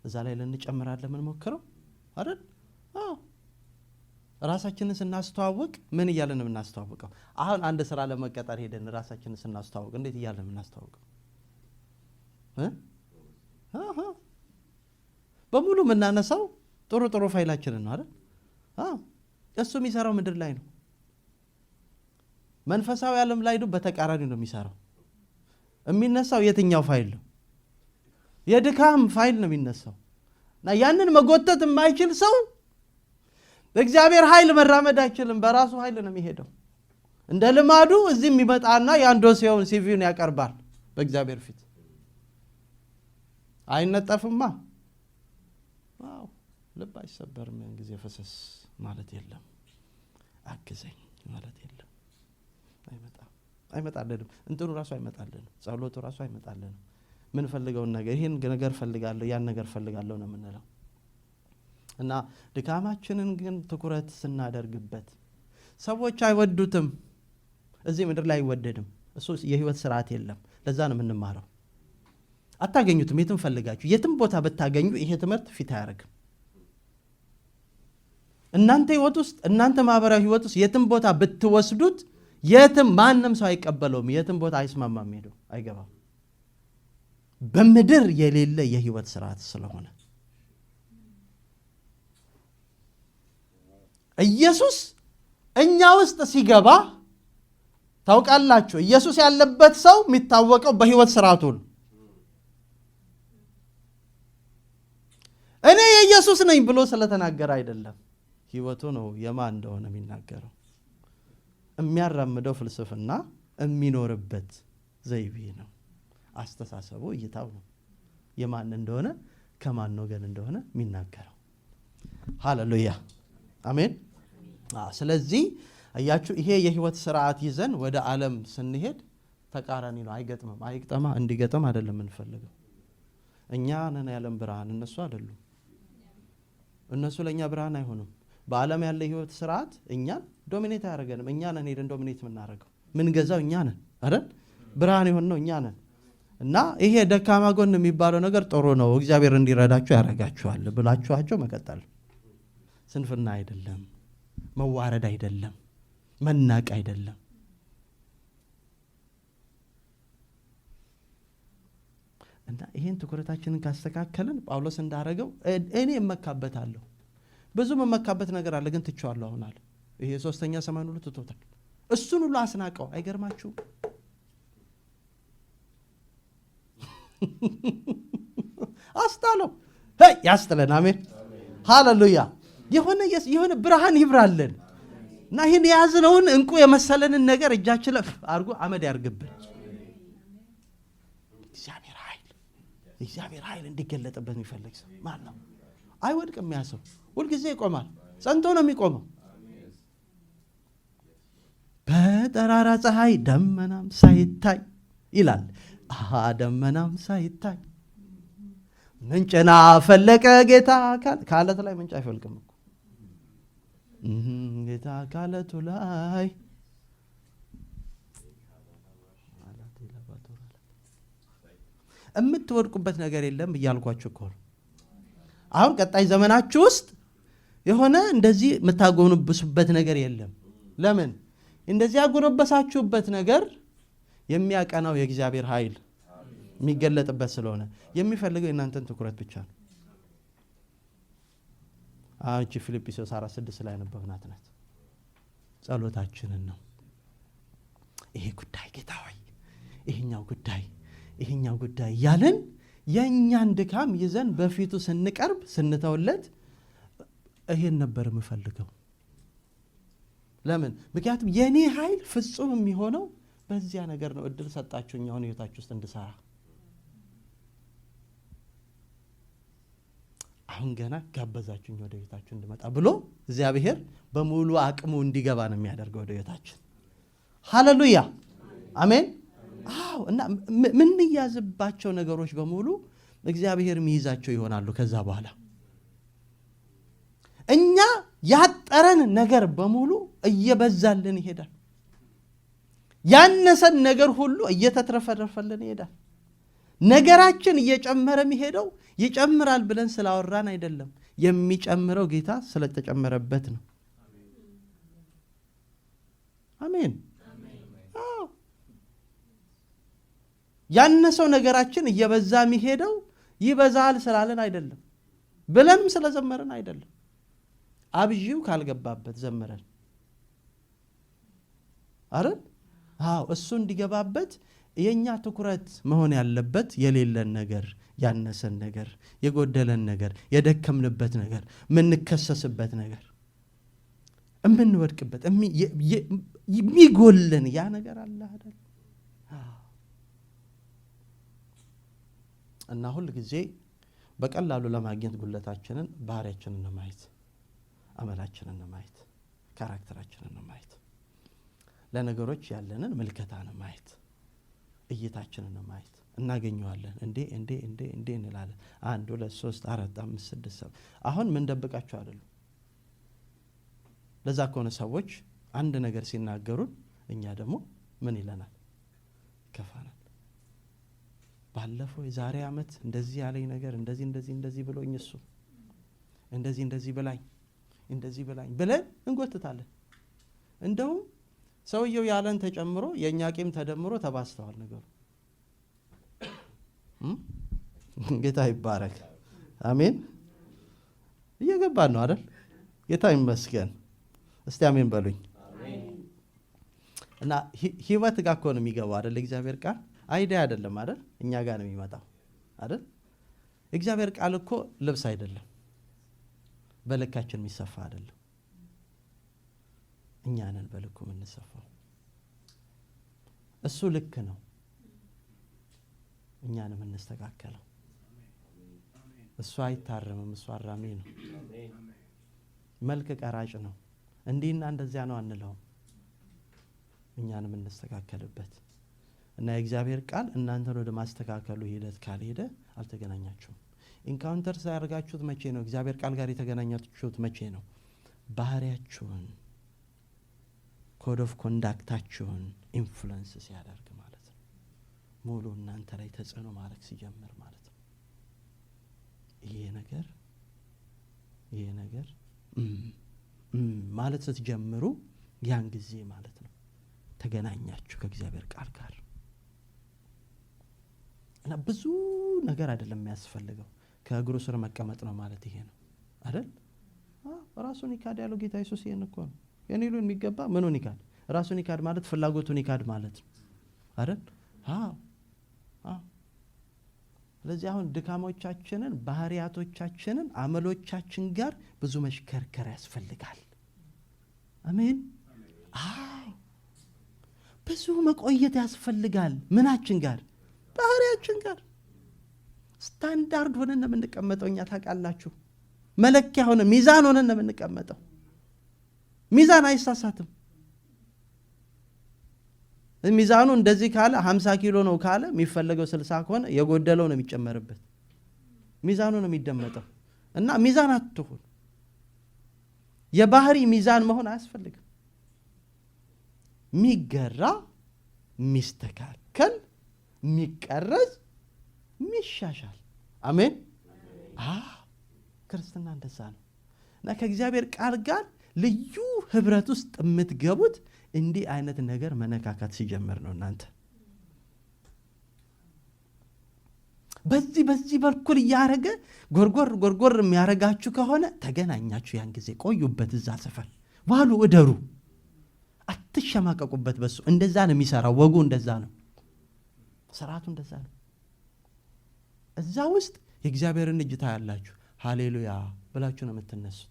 እዛ ላይ ልንጨምራለን የምንሞክረው አይደል? አዎ። ራሳችንን ስናስተዋውቅ ምን እያለን ነው የምናስተዋውቀው? አሁን አንድ ስራ ለመቀጠር ሄደን ራሳችንን ስናስተዋውቅ እንዴት እያለን ነው የምናስተዋውቀው? በሙሉ የምናነሳው ጥሩ ጥሩ ፋይላችንን ነው አይደል? አዎ። እሱ የሚሰራው ምድር ላይ ነው። መንፈሳዊ ዓለም ላይ በተቃራኒ ነው የሚሰራው። የሚነሳው የትኛው ፋይል ነው? የድካም ፋይል ነው የሚነሳው። እና ያንን መጎተት የማይችል ሰው በእግዚአብሔር ኃይል መራመድ አይችልም። በራሱ ኃይል ነው የሚሄደው። እንደ ልማዱ እዚህ የሚመጣና ያን ዶሴውን CV ውን ያቀርባል በእግዚአብሔር ፊት። አይነጠፍማ። Wow፣ ልብ አይሰበርም። ያን ጊዜ ፈሰስ ማለት የለም፣ አግዘኝ ማለት የለም። አይመጣም፣ አይመጣልንም። እንትኑ ራሱ አይመጣልንም። ጸሎቱ ራሱ አይመጣልንም። ምን ፈልገውን ነገር ይሄን ነገር ፈልጋለሁ ያን ነገር ፈልጋለሁ ነው የምንለው። እና ድካማችንን ግን ትኩረት ስናደርግበት ሰዎች አይወዱትም። እዚህ ምድር ላይ አይወደድም። እሱ የህይወት ስርዓት የለም። ለዛ ነው የምንማረው። አታገኙትም። የትም ፈልጋችሁ የትም ቦታ ብታገኙ ይሄ ትምህርት fit አያደርግም። እናንተ ህይወት ውስጥ፣ እናንተ ማህበራዊ ህይወት ውስጥ የትም ቦታ ብትወስዱት የትም ማንም ሰው አይቀበለውም። የትም ቦታ አይስማማም፣ ሄዶ አይገባም። በምድር የሌለ የህይወት ስርዓት ስለሆነ ኢየሱስ እኛ ውስጥ ሲገባ ታውቃላችሁ፣ ኢየሱስ ያለበት ሰው የሚታወቀው በህይወት ስርዓቱ ነው። እኔ የኢየሱስ ነኝ ብሎ ስለተናገረ አይደለም፣ ህይወቱ ነው የማን እንደሆነ የሚናገረው። የሚያራምደው ፍልስፍና፣ የሚኖርበት ዘይቤ ነው። አስተሳሰቡ፣ እይታው ነው የማን እንደሆነ፣ ከማን ወገን እንደሆነ የሚናገረው። ሃሌሉያ፣ አሜን። ስለዚህ አያችሁ፣ ይሄ የህይወት ስርዓት ይዘን ወደ ዓለም ስንሄድ ተቃራኒ ነው። አይገጥምም። አይግጠማ፣ እንዲገጥም አይደለም የምንፈልገው። እኛ ነን የዓለም ብርሃን፣ እነሱ አይደሉም። እነሱ ለእኛ ብርሃን አይሆኑም። በዓለም ያለ ህይወት ስርዓት እኛን dominate አያደርገንም። እኛ ነን ሄደን dominate የምናደርገው። ምንገዛው እኛ ነን አይደል? ብርሃን የሆንነው እኛ ነን። እና ይሄ ደካማ ጎን የሚባለው ነገር ጥሩ ነው፣ እግዚአብሔር እንዲረዳችሁ ያደርጋችኋል ብላችኋቸው መቀጠል። ስንፍና አይደለም፣ መዋረድ አይደለም፣ መናቅ አይደለም። እና ይሄን ትኩረታችንን ካስተካከልን ጳውሎስ እንዳረገው እኔ እመካበታለሁ። ብዙ መመካበት ነገር አለ፣ ግን ትቼዋለሁ አሁን አለ። ይሄ ሶስተኛ ሰማይን ሁሉ ትቶታል። እሱን ሁሉ አስናቀው። አይገርማችሁም? አስጣለው። ሄይ ያስጥለን። አሜን፣ ሃሌሉያ። የሆነ ብርሃን ይብራልን እና ይህን የያዝነውን እንቁ የመሰለንን ነገር እጃችን ላይ አድርጎ አመድ ያርግብን። እግዚአብሔር ኃይል፣ እግዚአብሔር ኃይል እንዲገለጥበት የሚፈልግ ሰው ማን ነው? አይወድቅም። ያ ሰው ሁልጊዜ ይቆማል። ጸንቶ ነው የሚቆመው። በጠራራ ፀሐይ ደመናም ሳይታይ ይላል። አሃ ደመናም ሳይታይ ምንጭና ፈለቀ ጌታ ከአለት ላይ ምንጭ አይፈልቅም እኮ ጌታ ከአለቱ ላይ የምትወድቁበት ነገር የለም እያልኳችሁ እኮ ነው። አሁን ቀጣይ ዘመናችሁ ውስጥ የሆነ እንደዚህ የምታጎነብሱበት ነገር የለም። ለምን? እንደዚህ ያጎነበሳችሁበት ነገር የሚያቀናው የእግዚአብሔር ኃይል የሚገለጥበት ስለሆነ የሚፈልገው የእናንተን ትኩረት ብቻ ነው። አሁን እቺ ፊልጵስዩስ 4:6 ላይ ያነበብናት ናት። ጸሎታችንን ነው። ይሄ ጉዳይ ጌታ ሆይ፣ ይሄኛው ጉዳይ፣ ይሄኛው ጉዳይ እያልን የእኛን ድካም ይዘን በፊቱ ስንቀርብ ስንተውለት ይሄን ነበር የምፈልገው። ለምን? ምክንያቱም የኔ ኃይል ፍጹም የሚሆነው በዚያ ነገር ነው። እድል ሰጣችሁኝ አሁን ህይወታችሁ ውስጥ እንድሰራ። አሁን ገና ጋበዛችሁኝ ወደ ህይወታችሁ እንድመጣ ብሎ እግዚአብሔር በሙሉ አቅሙ እንዲገባ ነው የሚያደርገው ወደ ህይወታችን። ሃሌሉያ አሜን። አዎ፣ እና ምንያዝባቸው ነገሮች በሙሉ እግዚአብሔር የሚይዛቸው ይሆናሉ። ከዛ በኋላ እኛ ያጠረን ነገር በሙሉ እየበዛልን ይሄዳል። ያነሰን ነገር ሁሉ እየተትረፈረፈልን ይሄዳል። ነገራችን እየጨመረ የሚሄደው ይጨምራል ብለን ስላወራን አይደለም። የሚጨምረው ጌታ ስለተጨመረበት ነው። አሜን። አዎ፣ ያነሰው ነገራችን እየበዛ የሚሄደው ይበዛል ስላለን አይደለም፣ ብለንም ስለዘመረን አይደለም። አብዢው ካልገባበት ዘመረን አይደል? አዎ፣ እሱ እንዲገባበት የኛ ትኩረት መሆን ያለበት የሌለን ነገር፣ ያነሰን ነገር፣ የጎደለን ነገር፣ የደከምንበት ነገር፣ የምንከሰስበት ነገር፣ የምንወድቅበት፣ የሚጎለን ያ ነገር አለ አይደል? እና ሁል ጊዜ በቀላሉ ለማግኘት ጉለታችንን ባህሪያችንን ማየት፣ አመላችንን ማየት፣ character ኣችንን ማየት፣ ለነገሮች ያለንን ምልከታ ነው ማየት፣ እይታችንን ማየት። እናገኘዋለን። እንዴ እንዴ እንዴ እንዴ እንላለን። 1 2 3 4 5 6 7። አሁን ምን ደብቃችሁ አይደሉም። ለዛ ከሆነ ሰዎች አንድ ነገር ሲናገሩን እኛ ደግሞ ምን ይለናል? ይከፋናል። ባለፈው የዛሬ አመት እንደዚህ ያለኝ ነገር እንደዚህ እንደዚህ እንደዚህ ብሎኝ እሱ እንደዚህ እንደዚህ ብላኝ እንደዚህ ብላኝ ብለን እንጎትታለን። እንደውም ሰውየው ያለን ተጨምሮ የኛ ቂም ተደምሮ ተባስተዋል ነገሩ። ጌታ ይባረክ። አሜን። እየገባን ነው አይደል? ጌታ ይመስገን። እስቲ አሜን በሉኝ። እና ህይወት ጋር እኮ ነው የሚገባው አይደል? እግዚአብሔር ቃል idea አይደለም አይደል? እኛ ጋር ነው የሚመጣው አይደል? እግዚአብሔር ቃል እኮ ልብስ አይደለም፣ በልካችን የሚሰፋ አይደለም። እኛ ነን በልኩ የምንሰፋው። እሱ ልክ ነው፣ እኛ ነን የምንስተካከለው። እሱ አይታረምም፣ እሱ አራሚ ነው። መልክ ቀራጭ ነው። እንዲህና እንደዚያ ነው አንለውም። እኛ ነን የምንስተካከልበት። እና የእግዚአብሔር ቃል እናንተን ወደ ማስተካከሉ ሂደት ካልሄደ አልተገናኛችሁም። encounter ሳያደርጋችሁት መቼ ነው? እግዚአብሔር ቃል ጋር የተገናኛችሁት መቼ ነው? ባህሪያችሁን፣ code of conduct ኣችሁን influence ሲያደርግ ማለት ነው። ሙሉ እናንተ ላይ ተጽዕኖ ማድረግ ሲጀምር ማለት ነው። ይሄ ነገር ይሄ ነገር ማለት ስትጀምሩ ያን ጊዜ ማለት ነው ተገናኛችሁ ከእግዚአብሔር ቃል ጋር። እና ብዙ ነገር አይደለም የሚያስፈልገው፣ ከእግሩ ስር መቀመጥ ነው ማለት ይሄ ነው አይደል? አዎ፣ ራሱን ይካድ ያለው ጌታ ኢየሱስ ይሄን እኮ ነው። የኔ ሊሆን የሚገባ ምኑን ይካድ? ራሱን ይካድ ማለት ፍላጎቱን ይካድ ማለት ነው አይደል? አዎ፣ አዎ። ስለዚህ አሁን ድካሞቻችንን፣ ባህሪያቶቻችንን፣ አመሎቻችን ጋር ብዙ መሽከርከር ያስፈልጋል። አሜን። አዎ፣ ብዙ መቆየት ያስፈልጋል። ምናችን ጋር? ባህሪያችን ጋር። ስታንዳርድ ሆነን ነው የምንቀመጠው እኛ ታውቃላችሁ። መለኪያ ሆነን፣ ሚዛን ሆነን ነው የምንቀመጠው። ሚዛን አይሳሳትም። ሚዛኑ እንደዚህ ካለ 50 ኪሎ ነው ካለ የሚፈለገው 60 ከሆነ የጎደለው ነው የሚጨመርበት። ሚዛኑ ነው የሚደመጠው። እና ሚዛን አትሁን። የባህሪ ሚዛን መሆን አያስፈልግም። የሚገራ፣ የሚስተካከል፣ የሚቀረጽ፣ የሚሻሻል። አሜን። አዎ፣ ክርስትና እንደዛ ነው። እና ከእግዚአብሔር ቃል ጋር ልዩ ህብረት ውስጥ የምትገቡት እንዲህ አይነት ነገር መነካካት ሲጀምር ነው። እናንተ በዚህ በኩል እያረገ ጎርጎር ጎርጎር የሚያረጋችሁ ከሆነ ተገናኛችሁ። ያን ጊዜ ቆዩበት፣ እዛ ሰፈር ዋሉ፣ እደሩ፣ አትሸማቀቁበት። በሱ እንደዛ ነው የሚሰራው። ወጉ እንደዛ ነው፣ ስርዓቱ እንደዛ ነው። እዛ ውስጥ የእግዚአብሔርን እጅ ታያላችሁ። ሃሌሉያ ብላችሁ ነው የምትነሱት።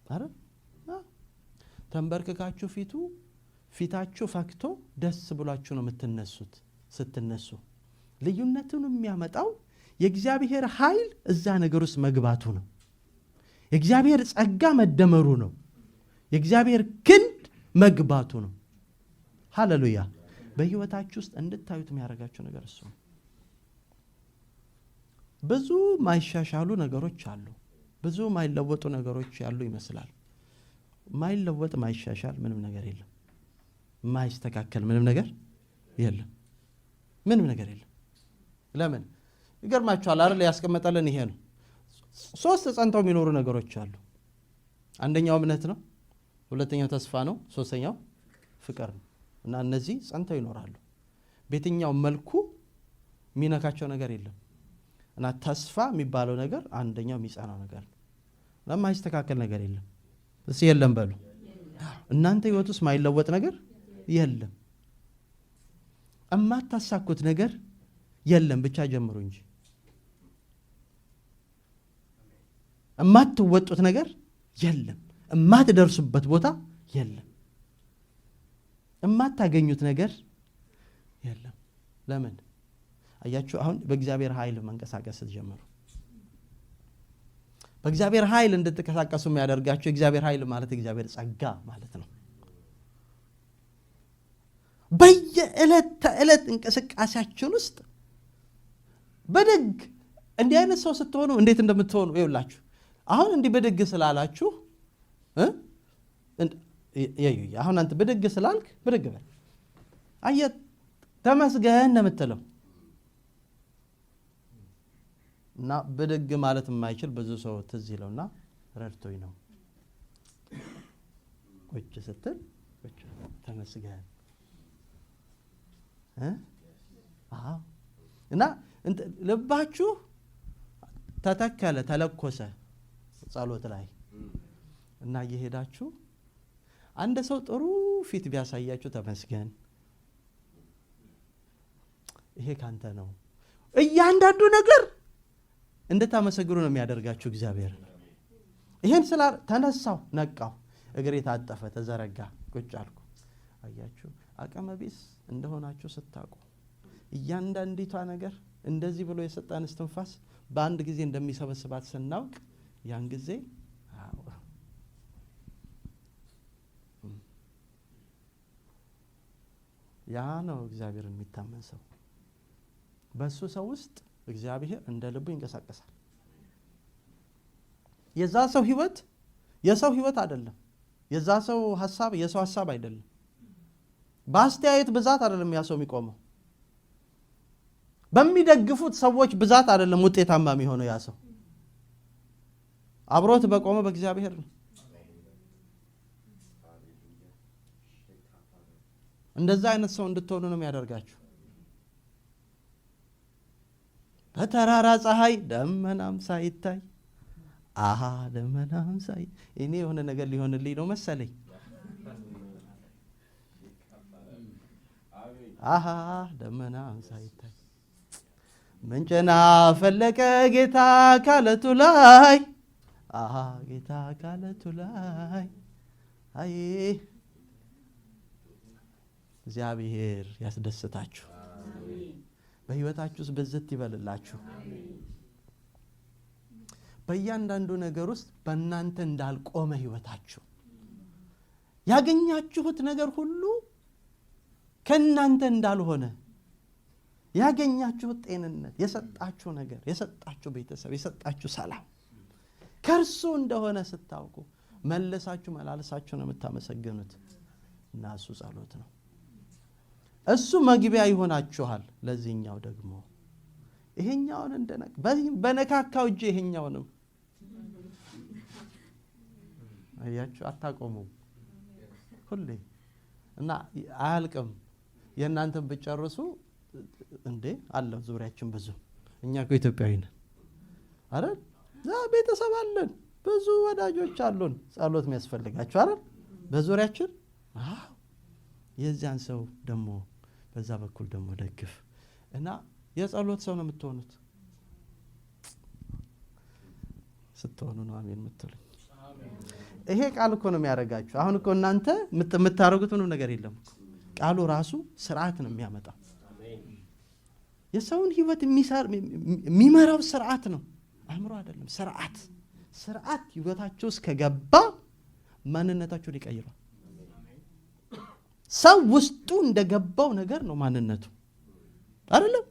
አይደል? ተንበርክካችሁ ፊታችሁ ፈክቶ ደስ ብሏችሁ ነው የምትነሱት። ስትነሱ ልዩነቱን የሚያመጣው የእግዚአብሔር ኃይል እዛ ነገር ውስጥ መግባቱ ነው። የእግዚአብሔር ጸጋ መደመሩ ነው። የእግዚአብሔር ክንድ መግባቱ ነው። ሃሌሉያ። በህይወታችሁ ውስጥ እንድታዩት የሚያደርጋችሁ ነገር እሱ ነው። ብዙ ማይሻሻሉ ነገሮች አሉ። ብዙ ማይለወጡ ነገሮች ያሉ ይመስላል። ማይለወጥ ማይሻሻል ምንም ነገር የለም። ማይስተካከል ምንም ነገር የለም። ምንም ነገር የለም። ለምን ይገርማችኋል አይደል? ያስቀመጠልን ይሄ ነው። ሶስት ጸንተው የሚኖሩ ነገሮች አሉ። አንደኛው እምነት ነው፣ ሁለተኛው ተስፋ ነው፣ ሶስተኛው ፍቅር ነው። እና እነዚህ ጸንተው ይኖራሉ። በየትኛው መልኩ የሚነካቸው ነገር የለም። እና ተስፋ የሚባለው ነገር አንደኛው የሚጸናው ነገር ነው። ለማይስተካከል ነገር የለም። እስኪ የለም በሉ። እናንተ ህይወት ውስጥ ማይለወጥ ነገር የለም። እማታሳኩት ነገር የለም። ብቻ ጀምሩ እንጂ እማትወጡት ነገር የለም። እማትደርሱበት ቦታ የለም። እማታገኙት ነገር የለም። ለምን አያችሁ? አሁን በእግዚአብሔር ኃይል መንቀሳቀስ ስትጀምሩ በእግዚአብሔር ኃይል እንድትንቀሳቀሱ የሚያደርጋችሁ የእግዚአብሔር ኃይል ማለት የእግዚአብሔር ጸጋ ማለት ነው። በየዕለት ተዕለት እንቅስቃሴያችን ውስጥ በደግ እንዲህ አይነት ሰው ስትሆኑ እንዴት እንደምትሆኑ ይኸውላችሁ። አሁን እንዲህ በደግ ስላላችሁ አሁን አንተ በደግ ስላልክ በደግ በል፣ አየህ ተመስገን ነው የምትለው። እና በደግ ማለት የማይችል ብዙ ሰው ትዝ ይለውና ረድቶኝ ነው ቁጭ ስትል ቁጭ ተመስገን። አዎ። እና ልባችሁ ተተከለ፣ ተለኮሰ ጸሎት ላይ እና እየሄዳችሁ አንድ ሰው ጥሩ ፊት ቢያሳያችሁ ተመስገን፣ ይሄ ካንተ ነው። እያንዳንዱ ነገር እንድታመሰግኑ ነው የሚያደርጋችሁ እግዚአብሔር። ይሄን ስላ ተነሳው፣ ነቃው፣ እግሬ ታጠፈ፣ ተዘረጋ፣ ቁጭ አልኩ። አያችሁ፣ አቅመ ቢስ እንደሆናችሁ ስታውቁ እያንዳንዲቷ ነገር እንደዚህ ብሎ የሰጠን እስትንፋስ በአንድ ጊዜ እንደሚሰበስባት ስናውቅ ያን ጊዜ ያ ነው እግዚአብሔር የሚታመን ሰው። በሱ ሰው ውስጥ እግዚአብሔር እንደ ልቡ ይንቀሳቀሳል። የዛ ሰው ህይወት የሰው ህይወት አይደለም። የዛ ሰው ሐሳብ የሰው ሐሳብ አይደለም። በአስተያየት ብዛት አይደለም ያ ሰው የሚቆመው። በሚደግፉት ሰዎች ብዛት አይደለም ውጤታማ የሚሆነው ያ ሰው። አብሮት በቆመ በእግዚአብሔር ነው። እንደዛ አይነት ሰው እንድትሆኑ ነው የሚያደርጋችሁ። በተራራ ፀሐይ ደመናም ሳይታይ፣ አሃ ደመናም ሳይ እኔ የሆነ ነገር ሊሆንልኝ ነው መሰለኝ። አሃ ደመናም ሳይታይ ምንጭና ፈለቀ ጌታ ካለቱ ላይ፣ አሃ ጌታ ካለቱ ላይ። አይ እግዚአብሔር ያስደስታችሁ፣ በህይወታችሁ ውስጥ ብዝት ይበልላችሁ። በእያንዳንዱ ነገር ውስጥ በእናንተ እንዳልቆመ ህይወታችሁ ያገኛችሁት ነገር ሁሉ ከእናንተ እንዳልሆነ፣ ያገኛችሁት ጤንነት፣ የሰጣችሁ ነገር፣ የሰጣችሁ ቤተሰብ፣ የሰጣችሁ ሰላም ከእርሱ እንደሆነ ስታውቁ መለሳችሁ መላልሳችሁ ነው የምታመሰግኑት። እና እሱ ጸሎት ነው። እሱ መግቢያ ይሆናችኋል። ለዚህኛው ደግሞ ይሄኛውን እንደነካ በነካካው እጄ ይሄኛውንም አያችሁ፣ አታቆሙም ሁሌ እና አያልቅም። የእናንተን ብትጨርሱ እንዴ አለ ዙሪያችን ብዙ። እኛ እኮ ኢትዮጵያዊ ነን አይደል? ቤተሰብ አለን፣ ብዙ ወዳጆች አሉን። ጸሎት የሚያስፈልጋችሁ አይደል? በዙሪያችን። አዎ፣ የዚያን ሰው ደግሞ በዛ በኩል ደግሞ ደግፍ እና የጸሎት ሰው ነው የምትሆኑት። ስትሆኑ ነው አሜን የምትሉኝ። ይሄ ቃል እኮ ነው የሚያደርጋችሁ። አሁን እኮ እናንተ የምታደርጉት ምንም ነገር የለም። ቃሉ ራሱ ስርዓት ነው የሚያመጣው። የሰውን ህይወት የሚመራው ስርዓት ነው፣ አእምሮ አይደለም። ስርዓት ስርዓት ህይወታችሁ ውስጥ ከገባ ማንነታችሁን ይቀይራል። ሰው ውስጡ እንደገባው ነገር ነው ማንነቱ፣ አይደለም?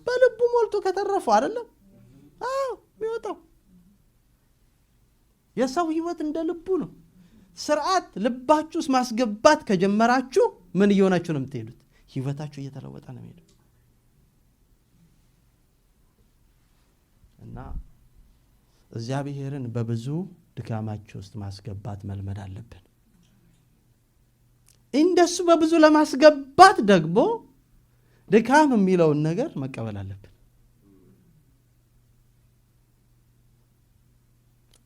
በልቡ ሞልቶ ከተረፈው አይደለም? አዎ የሚወጣው። የሰው ህይወት እንደ ልቡ ነው። ስርዓት ልባችሁ ውስጥ ማስገባት ከጀመራችሁ ምን እየሆናችሁ ነው የምትሄዱት? ህይወታችሁ እየተለወጠ ነው የሚሄደው። እና እግዚአብሔርን በብዙ ድካማችሁ ውስጥ ማስገባት መልመድ አለብን። እንደሱ በብዙ ለማስገባት ደግሞ ድካም የሚለውን ነገር መቀበል አለብን።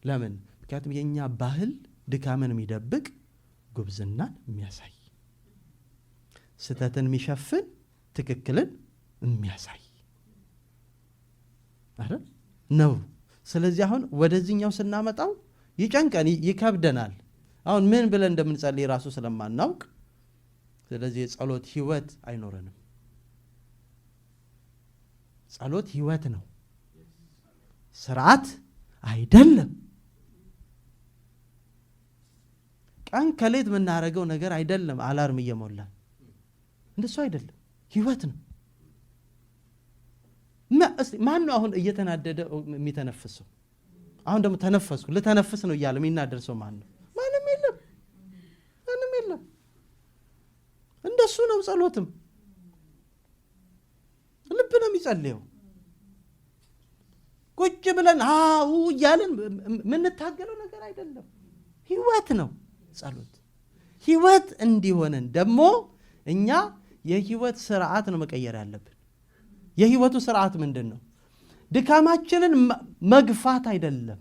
ለምን? ምክንያቱም የኛ ባህል ድካምን የሚደብቅ ጉብዝናን የሚያሳይ፣ ስህተትን የሚሸፍን ትክክልን የሚያሳይ አይደል ነው። ስለዚህ አሁን ወደዚህኛው ስናመጣው ይጨንቀን ይከብደናል። አሁን ምን ብለን እንደምንጸልይ ራሱ ስለማናውቅ፣ ስለዚህ የጸሎት ህይወት አይኖረንም። ጸሎት ህይወት ነው፣ ስርዓት አይደለም። ቀን ከሌት የምናደርገው ነገር አይደለም። alarm እየሞላን እንደሱ አይደለም፣ ህይወት ነው። ማን ነው አሁን እየተናደደ የሚተነፍሰው? አሁን ደግሞ ተነፈስኩ ልተነፍስ ነው እያለ የሚናደድ ሰው ማን ነው? ማንም የለም፣ ማንም የለም። እንደሱ ነው ጸሎትም። ልብ ነው የሚጸልየው። ቁጭ ብለን አው እያልን የምንታገለው ነገር አይደለም፣ ህይወት ነው ጸሎት። ህይወት እንዲሆነን ደግሞ እኛ የህይወት ስርዓት ነው መቀየር ያለብን። የህይወቱ ስርዓት ምንድን ነው? ድካማችንን መግፋት አይደለም፣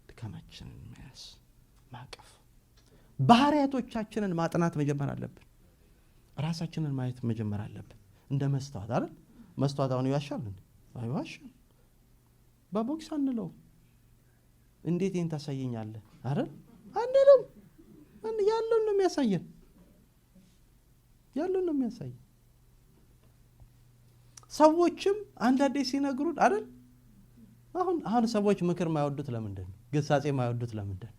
ድካማችንን መያዝ፣ ማቀፍ፣ ባህሪያቶቻችንን ማጥናት መጀመር አለብን። ራሳችንን ማየት መጀመር አለብን። እንደ መስታወት አይደል? መስታወት አሁን ይዋሻል እንዴ? አይዋሽም። በቦክስ አንለው። እንዴት ይሄን ታሳየኛለህ አይደል? አንለውም። ያለውን ነው የሚያሳየን፣ ያለውን ነው የሚያሳየን። ሰዎችም አንዳንዴ ሲነግሩን አይደል? አሁን ሰዎች ምክር የማይወዱት ለምንድን ነው? ግሳጼ የማይወዱት ለምንድን ነው?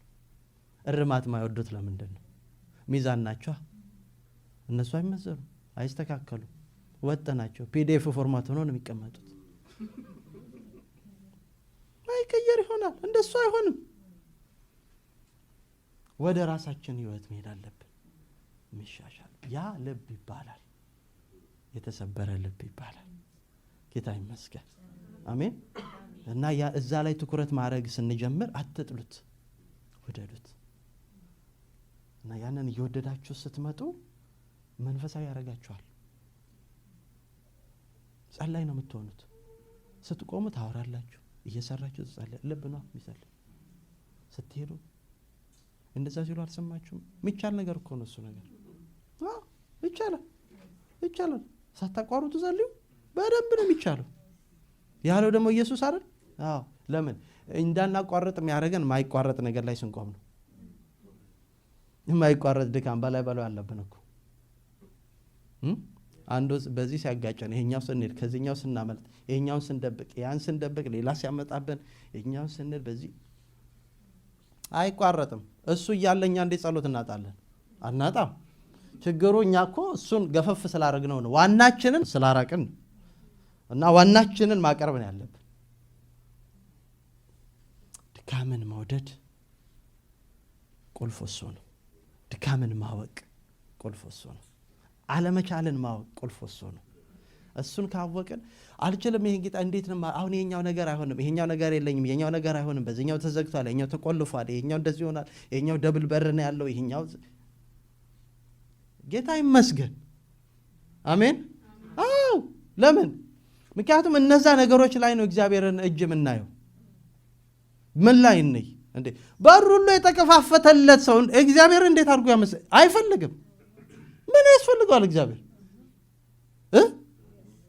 እርማት የማይወዱት ለምንድን ነው? ሚዛን ናቸው እነሱ፣ አይመዘኑም፣ አይስተካከሉም፣ ወጥ ናቸው። PDF format ሆኖ ነው የሚቀመጡት። አይቀየር ይሆናል፣ እንደሱ አይሆንም። ወደ ራሳችን ህይወት መሄድ አለብን። የሚሻሻል ያ ልብ ይባላል፣ የተሰበረ ልብ ይባላል። ጌታ ይመስገን፣ አሜን። እና ያ እዛ ላይ ትኩረት ማድረግ ስንጀምር አትጥሉት፣ ውደዱት። እና ያንን እየወደዳችሁ ስትመጡ መንፈሳዊ ያደርጋችኋል። ጸላይ ነው የምትሆኑት። ስትቆሙ ታወራላችሁ፣ እየሰራችሁ ትጸልያላችሁ። ልብ ነው የሚጸልይ። ስትሄዱ እንደዛ ሲሉ አልሰማችሁም? የሚቻል ነገር እኮ ነው እሱ ነገር። አዎ ይቻላል፣ ይቻላል። ሳታቋርጡ ጸልዩ፣ በደንብ ነው የሚቻለው ያለው ደግሞ ኢየሱስ አይደል? አዎ። ለምን እንዳናቋርጥ የሚያደርገን የማይቋረጥ ነገር ላይ ስንቆም ነው። የማይቋረጥ ድካም በላይ በላይ አለብን እኮ። አንዱ በዚህ ሲያጋጨን፣ ይሄኛው ስንሄድ፣ ከዚህኛው ስናመልጥ፣ ይሄኛውን ስንደብቅ፣ ያን ስንደብቅ፣ ሌላ ሲያመጣብን፣ ይሄኛውን ስንል በዚህ አይቋረጥም። እሱ እያለ እኛ እንዴት ጸሎት እናጣለን? አናጣም። ችግሩ እኛ እኮ እሱን ገፈፍ ስላደረግነው ነው፣ ዋናችንን ስላራቅን ነው። እና ዋናችንን ማቅረብ ነው ያለብን። ድካምን መውደድ ቁልፍ እሱ ነው። ድካምን ማወቅ ቁልፍ እሱ ነው። አለመቻልን ማወቅ ቁልፍ እሱ ነው። እሱን ካወቅን አልችልም፣ ይሄን ጌታ እንዴት ነው አሁን ይሄኛው ነገር አይሆንም፣ ይሄኛው ነገር የለኝም፣ ይሄኛው ነገር አይሆንም፣ በዚህኛው ተዘግቷል፣ ይሄኛው ተቆልፏል፣ ይሄኛው እንደዚህ ይሆናል፣ ይሄኛው double በር ነው ያለው፣ ይሄኛው ጌታ ይመስገን። አሜን። አዎ። ለምን? ምክንያቱም እነዛ ነገሮች ላይ ነው እግዚአብሔርን እጅ የምናየው። ምን ላይ እንይ እንዴ? በሩ ሁሉ የተከፋፈተለት ሰው እግዚአብሔር እንዴት አድርጎ አይፈልግም። ምን ያስፈልገዋል እግዚአብሔር?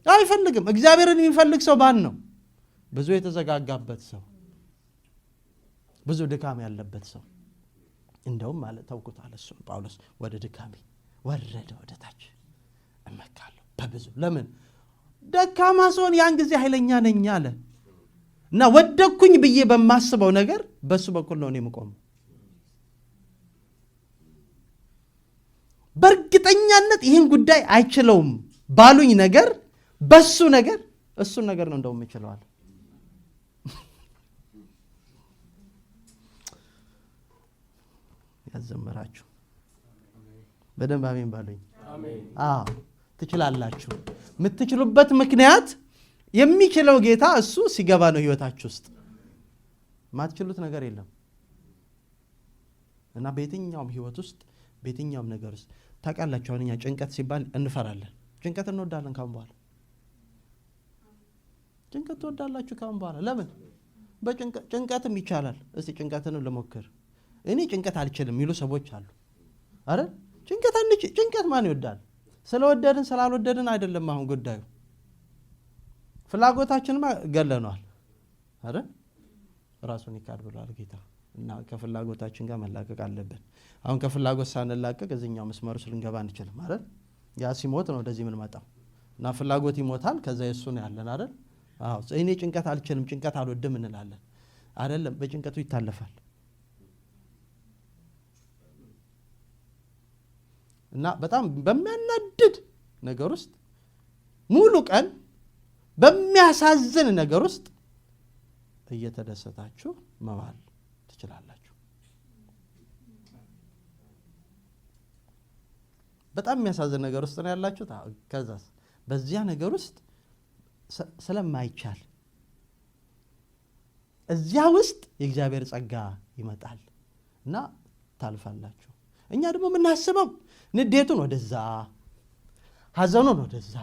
አይፈልግም። እግዚአብሔርን የሚፈልግ ሰው ማን ነው? ብዙ የተዘጋጋበት ሰው፣ ብዙ ድካም ያለበት ሰው። እንደውም ማለት ተውኩት አለ እሱን ጳውሎስ፣ ወደ ድካሜ ወረደ ወደ ታች እመካለሁ በብዙ። ለምን ደካማ ስሆን ያን ጊዜ ኃይለኛ ነኝ አለ። እና ወደኩኝ ብዬ በማስበው ነገር በሱ በኩል ነው እኔ የምቆመው። በእርግጠኛነት ይህን ጉዳይ አይችለውም ባሉኝ ነገር በሱ ነገር እሱን ነገር ነው እንደውም ይችለዋል። ያዘምራችሁ በደንብ አሜን ባሉኝ። አዎ ትችላላችሁ። የምትችሉበት ምክንያት የሚችለው ጌታ እሱ ሲገባ ነው ህይወታችሁ ውስጥ። ማትችሉት ነገር የለም። እና በየትኛውም ህይወት ውስጥ በየትኛውም ነገር ውስጥ ታውቃላችሁ፣ አሁን እኛ ጭንቀት ሲባል እንፈራለን። ጭንቀት እንወዳለን ካሁን በኋላ። ጭንቀት ትወዳላችሁ ካሁን በኋላ። ለምን? ጭንቀትም ይቻላል። እስቲ ጭንቀትንም ልሞክር። እኔ ጭንቀት አልችልም የሚሉ ሰዎች አሉ አይደል? ጭንቀት ማን ይወዳል? ስለወደድን ስላልወደድን አይደለም አሁን ጉዳዩ። ፍላጎታችንማ ገለኗል አይደል? ራሱን ይካድ ብሏል ጌታ። እና ከፍላጎታችን ጋር መላቀቅ አለብን። አሁን ከፍላጎት ሳንላቀቅ እዚህኛው መስመር ውስጥ ልንገባ አንችልም አይደል? ያ ሲሞት ነው ወደዚህ የምንመጣው። እና ፍላጎት ይሞታል፣ ከዛ የሱ ነው ያለን አይደል? አዎ እኔ ጭንቀት አልችልም፣ ጭንቀት አልወድም እንላለን አይደለም? በጭንቀቱ ይታለፋል። እና በጣም በሚያናድድ ነገር ውስጥ ሙሉ ቀን በሚያሳዝን ነገር ውስጥ እየተደሰታችሁ መዋል ትችላላችሁ። በጣም የሚያሳዝን ነገር ውስጥ ነው ያላችሁት። ከዛስ በዚያ ነገር ውስጥ ስለማይቻል እዚያ ውስጥ የእግዚአብሔር ጸጋ ይመጣል እና ታልፋላችሁ። እኛ ደግሞ የምናስበው ንዴቱን ወደዛ፣ ሐዘኑን ወደዛ፣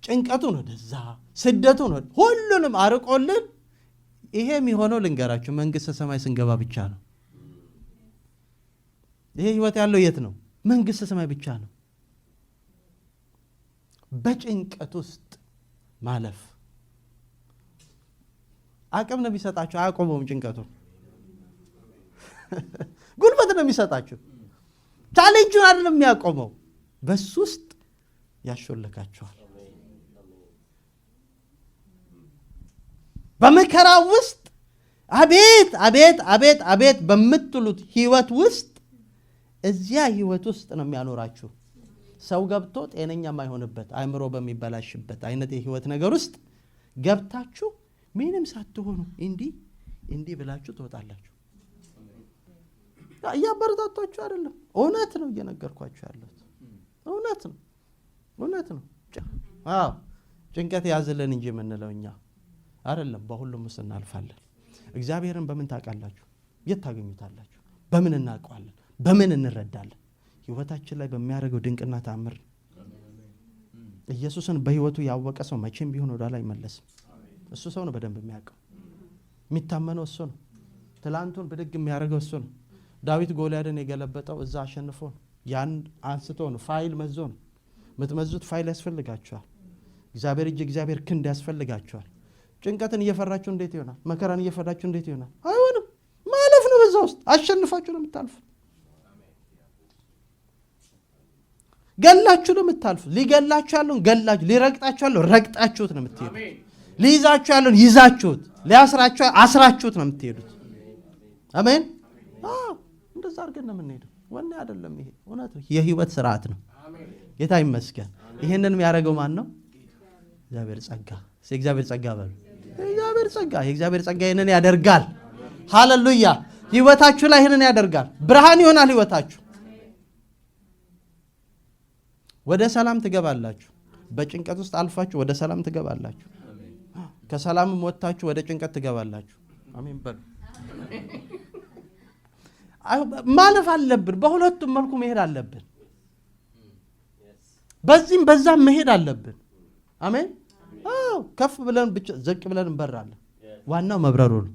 ጭንቀቱን ወደዛ፣ ስደቱን ሁሉንም አርቆልን ይሄ የሚሆነው ልንገራችሁ መንግስተ ሰማይ ስንገባ ብቻ ነው። ይሄ ህይወት ያለው የት ነው? መንግስተ ሰማይ ብቻ ነው። በጭንቀት ውስጥ ማለፍ አቅም ነው የሚሰጣችሁ፣ አያቆመውም ጭንቀቱ። ጉልበት ነው የሚሰጣችሁ። ቻሌንጁን አይደለም የሚያቆመው፣ በሱ ውስጥ ያሾልካችኋል። በመከራ ውስጥ አቤት አቤት አቤት አቤት በምትሉት ህይወት ውስጥ እዚያ ህይወት ውስጥ ነው የሚያኖራችሁ። ሰው ገብቶ ጤነኛ የማይሆንበት አእምሮ በሚበላሽበት አይነት የህይወት ነገር ውስጥ ገብታችሁ ምንም ሳትሆኑ እንዲህ እንዲህ ብላችሁ ትወጣላችሁ። እያበረታታችሁ አይደለም፣ እውነት ነው እየነገርኳችሁ ያለሁት። እውነት ነው፣ እውነት ነው። አዎ ጭንቀት ያዝልን እንጂ የምንለው እኛ አይደለም። በሁሉም ውስጥ እናልፋለን። እግዚአብሔርን በምን ታውቃላችሁ? የት ታገኙታላችሁ? በምን እናውቀዋለን? በምን እንረዳለን? ህይወታችን ላይ በሚያደርገው ድንቅና ተአምር። ኢየሱስን በህይወቱ ያወቀ ሰው መቼም ቢሆን ወደ ኋላ አይመለስም። እሱ ሰው ነው በደንብ የሚያውቀው፣ የሚታመነው እሱ ነው። ትላንቱን ብድግ የሚያደርገው እሱ ነው። ዳዊት ጎልያድን የገለበጠው እዛ አሸንፎ ነው። ያን አንስቶ ነው፣ ፋይል መዞ ነው። የምትመዙት ፋይል ያስፈልጋችኋል። እግዚአብሔር እጅ፣ እግዚአብሔር ክንድ ያስፈልጋችኋል። ጭንቀትን እየፈራችሁ እንዴት ይሆናል? መከራን እየፈራችሁ እንዴት ይሆናል? አይሆንም። ማለፍ ነው። በዛ ውስጥ አሸንፋችሁ ነው የምታልፉት። ገላችሁ ነው የምታልፉት። ሊገላችሁ ያለውን ገላችሁ፣ ሊረግጣችሁ ያለውን ረግጣችሁት ነው የምትሄዱት። ሊይዛችሁ ያለውን ይዛችሁት፣ ሊያስራችሁ አስራችሁት ነው የምትሄዱት። አሜን። አዎ እንደዛ አድርገን ነው የምንሄደው። ወኔ አይደለም ይሄ፣ እውነት ነው። የህይወት ስርዓት ነው። ጌታ ይመስገን። ይሄንን የሚያደርገው ማን ነው? እግዚአብሔር ጸጋ። እስኪ እግዚአብሔር ጸጋ በሉ። እግዚአብሔር ጸጋ። የእግዚአብሔር ጸጋ ይሄንን ያደርጋል። ሃሌሉያ። ህይወታችሁ ላይ ይሄንን ያደርጋል። ብርሃን ይሆናል ህይወታችሁ። ወደ ሰላም ትገባላችሁ። በጭንቀት ውስጥ አልፋችሁ ወደ ሰላም ትገባላችሁ። ከሰላምም ወጥታችሁ ወደ ጭንቀት ትገባላችሁ። አሜን በሉ። ማለፍ አለብን። በሁለቱም መልኩ መሄድ አለብን። በዚህም በዛም መሄድ አለብን። አሜን። አዎ ከፍ ብለን ብቻ ዝቅ ብለን እንበራለን። ዋናው መብረሩ ነው።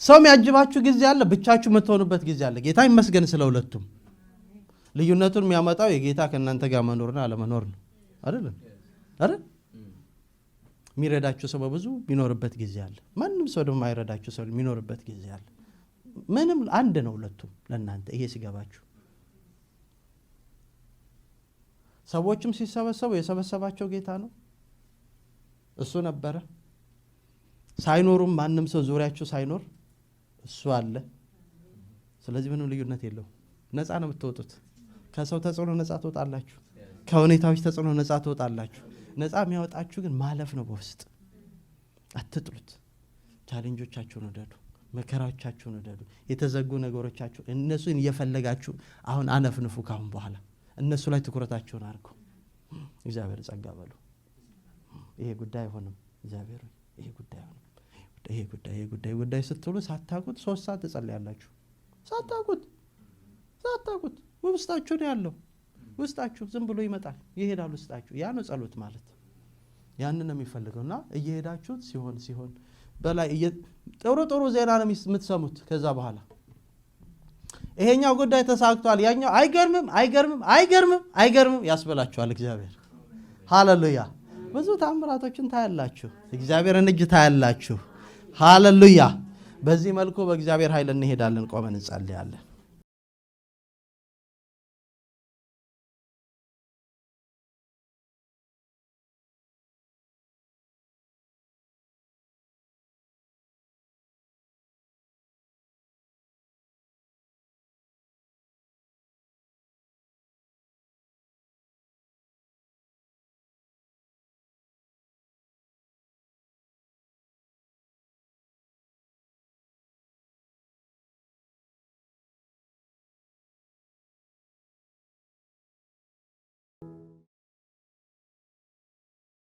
ሰው የሚያጅባችሁ ጊዜ አለ፣ ብቻችሁ የምትሆኑበት ጊዜ አለ። ጌታ ይመስገን ስለ ሁለቱም። ልዩነቱን የሚያመጣው የጌታ ከእናንተ ጋር መኖርና አለመኖር ነው። አይደለም አይደል? የሚረዳችሁ ሰው በብዙ የሚኖርበት ጊዜ አለ። ማንም ሰው ደግሞ የማይረዳችሁ ሰው የሚኖርበት ጊዜ አለ። ምንም አንድ ነው ሁለቱም ለእናንተ። ይሄ ሲገባችሁ ሰዎችም ሲሰበሰቡ የሰበሰባቸው ጌታ ነው፣ እሱ ነበረ። ሳይኖሩም ማንም ሰው ዙሪያችሁ ሳይኖር እሱ አለ። ስለዚህ ምንም ልዩነት የለውም። ነፃ ነው የምትወጡት። ከሰው ተጽዕኖ ነፃ ትወጣላችሁ። ከሁኔታዎች ተጽዕኖ ነፃ ትወጣላችሁ። ነፃ የሚያወጣችሁ ግን ማለፍ ነው። በውስጥ አትጥሉት። Challenge ኦቻችሁን ውደዱ። መከራዎቻችሁን ውደዱ። የተዘጉ ነገሮቻችሁ እነሱን እየፈለጋችሁ አሁን አነፍንፉ። ካሁን በኋላ እነሱ ላይ ትኩረታችሁን አድርጉ። እግዚአብሔር ጸጋ በሉ። ይሄ ጉዳይ አይሆንም፣ እግዚአብሔር ይሄ ጉዳይ አይሆንም፣ ይሄ ጉዳይ ይሄ ጉዳይ ጉዳይ ስትሉ ሳታውቁት 3 ሰዓት ትጸልያላችሁ። ሳታውቁት ውስጣችሁ ነው ያለው። ውስጣችሁ ዝም ብሎ ይመጣል ይሄዳል። ውስጣችሁ ያ ነው ጸሎት ማለት። ያንን ነው የሚፈልገው። እና እየሄዳችሁት ሲሆን ሲሆን በላይ ጥሩ ጥሩ ዜና ነው የምትሰሙት። ከዛ በኋላ ይሄኛው ጉዳይ ተሳክቷል፣ ያኛው አይገርምም አይገርምም አይገርምም አይገርምም ያስበላችኋል እግዚአብሔር። ሃሌሉያ። ብዙ ታምራቶችን ታያላችሁ። እግዚአብሔርን እጅ ታያላችሁ። ሃሌሉያ። በዚህ መልኩ በእግዚአብሔር ኃይል እንሄዳለን። ቆመን እንጸልያለን።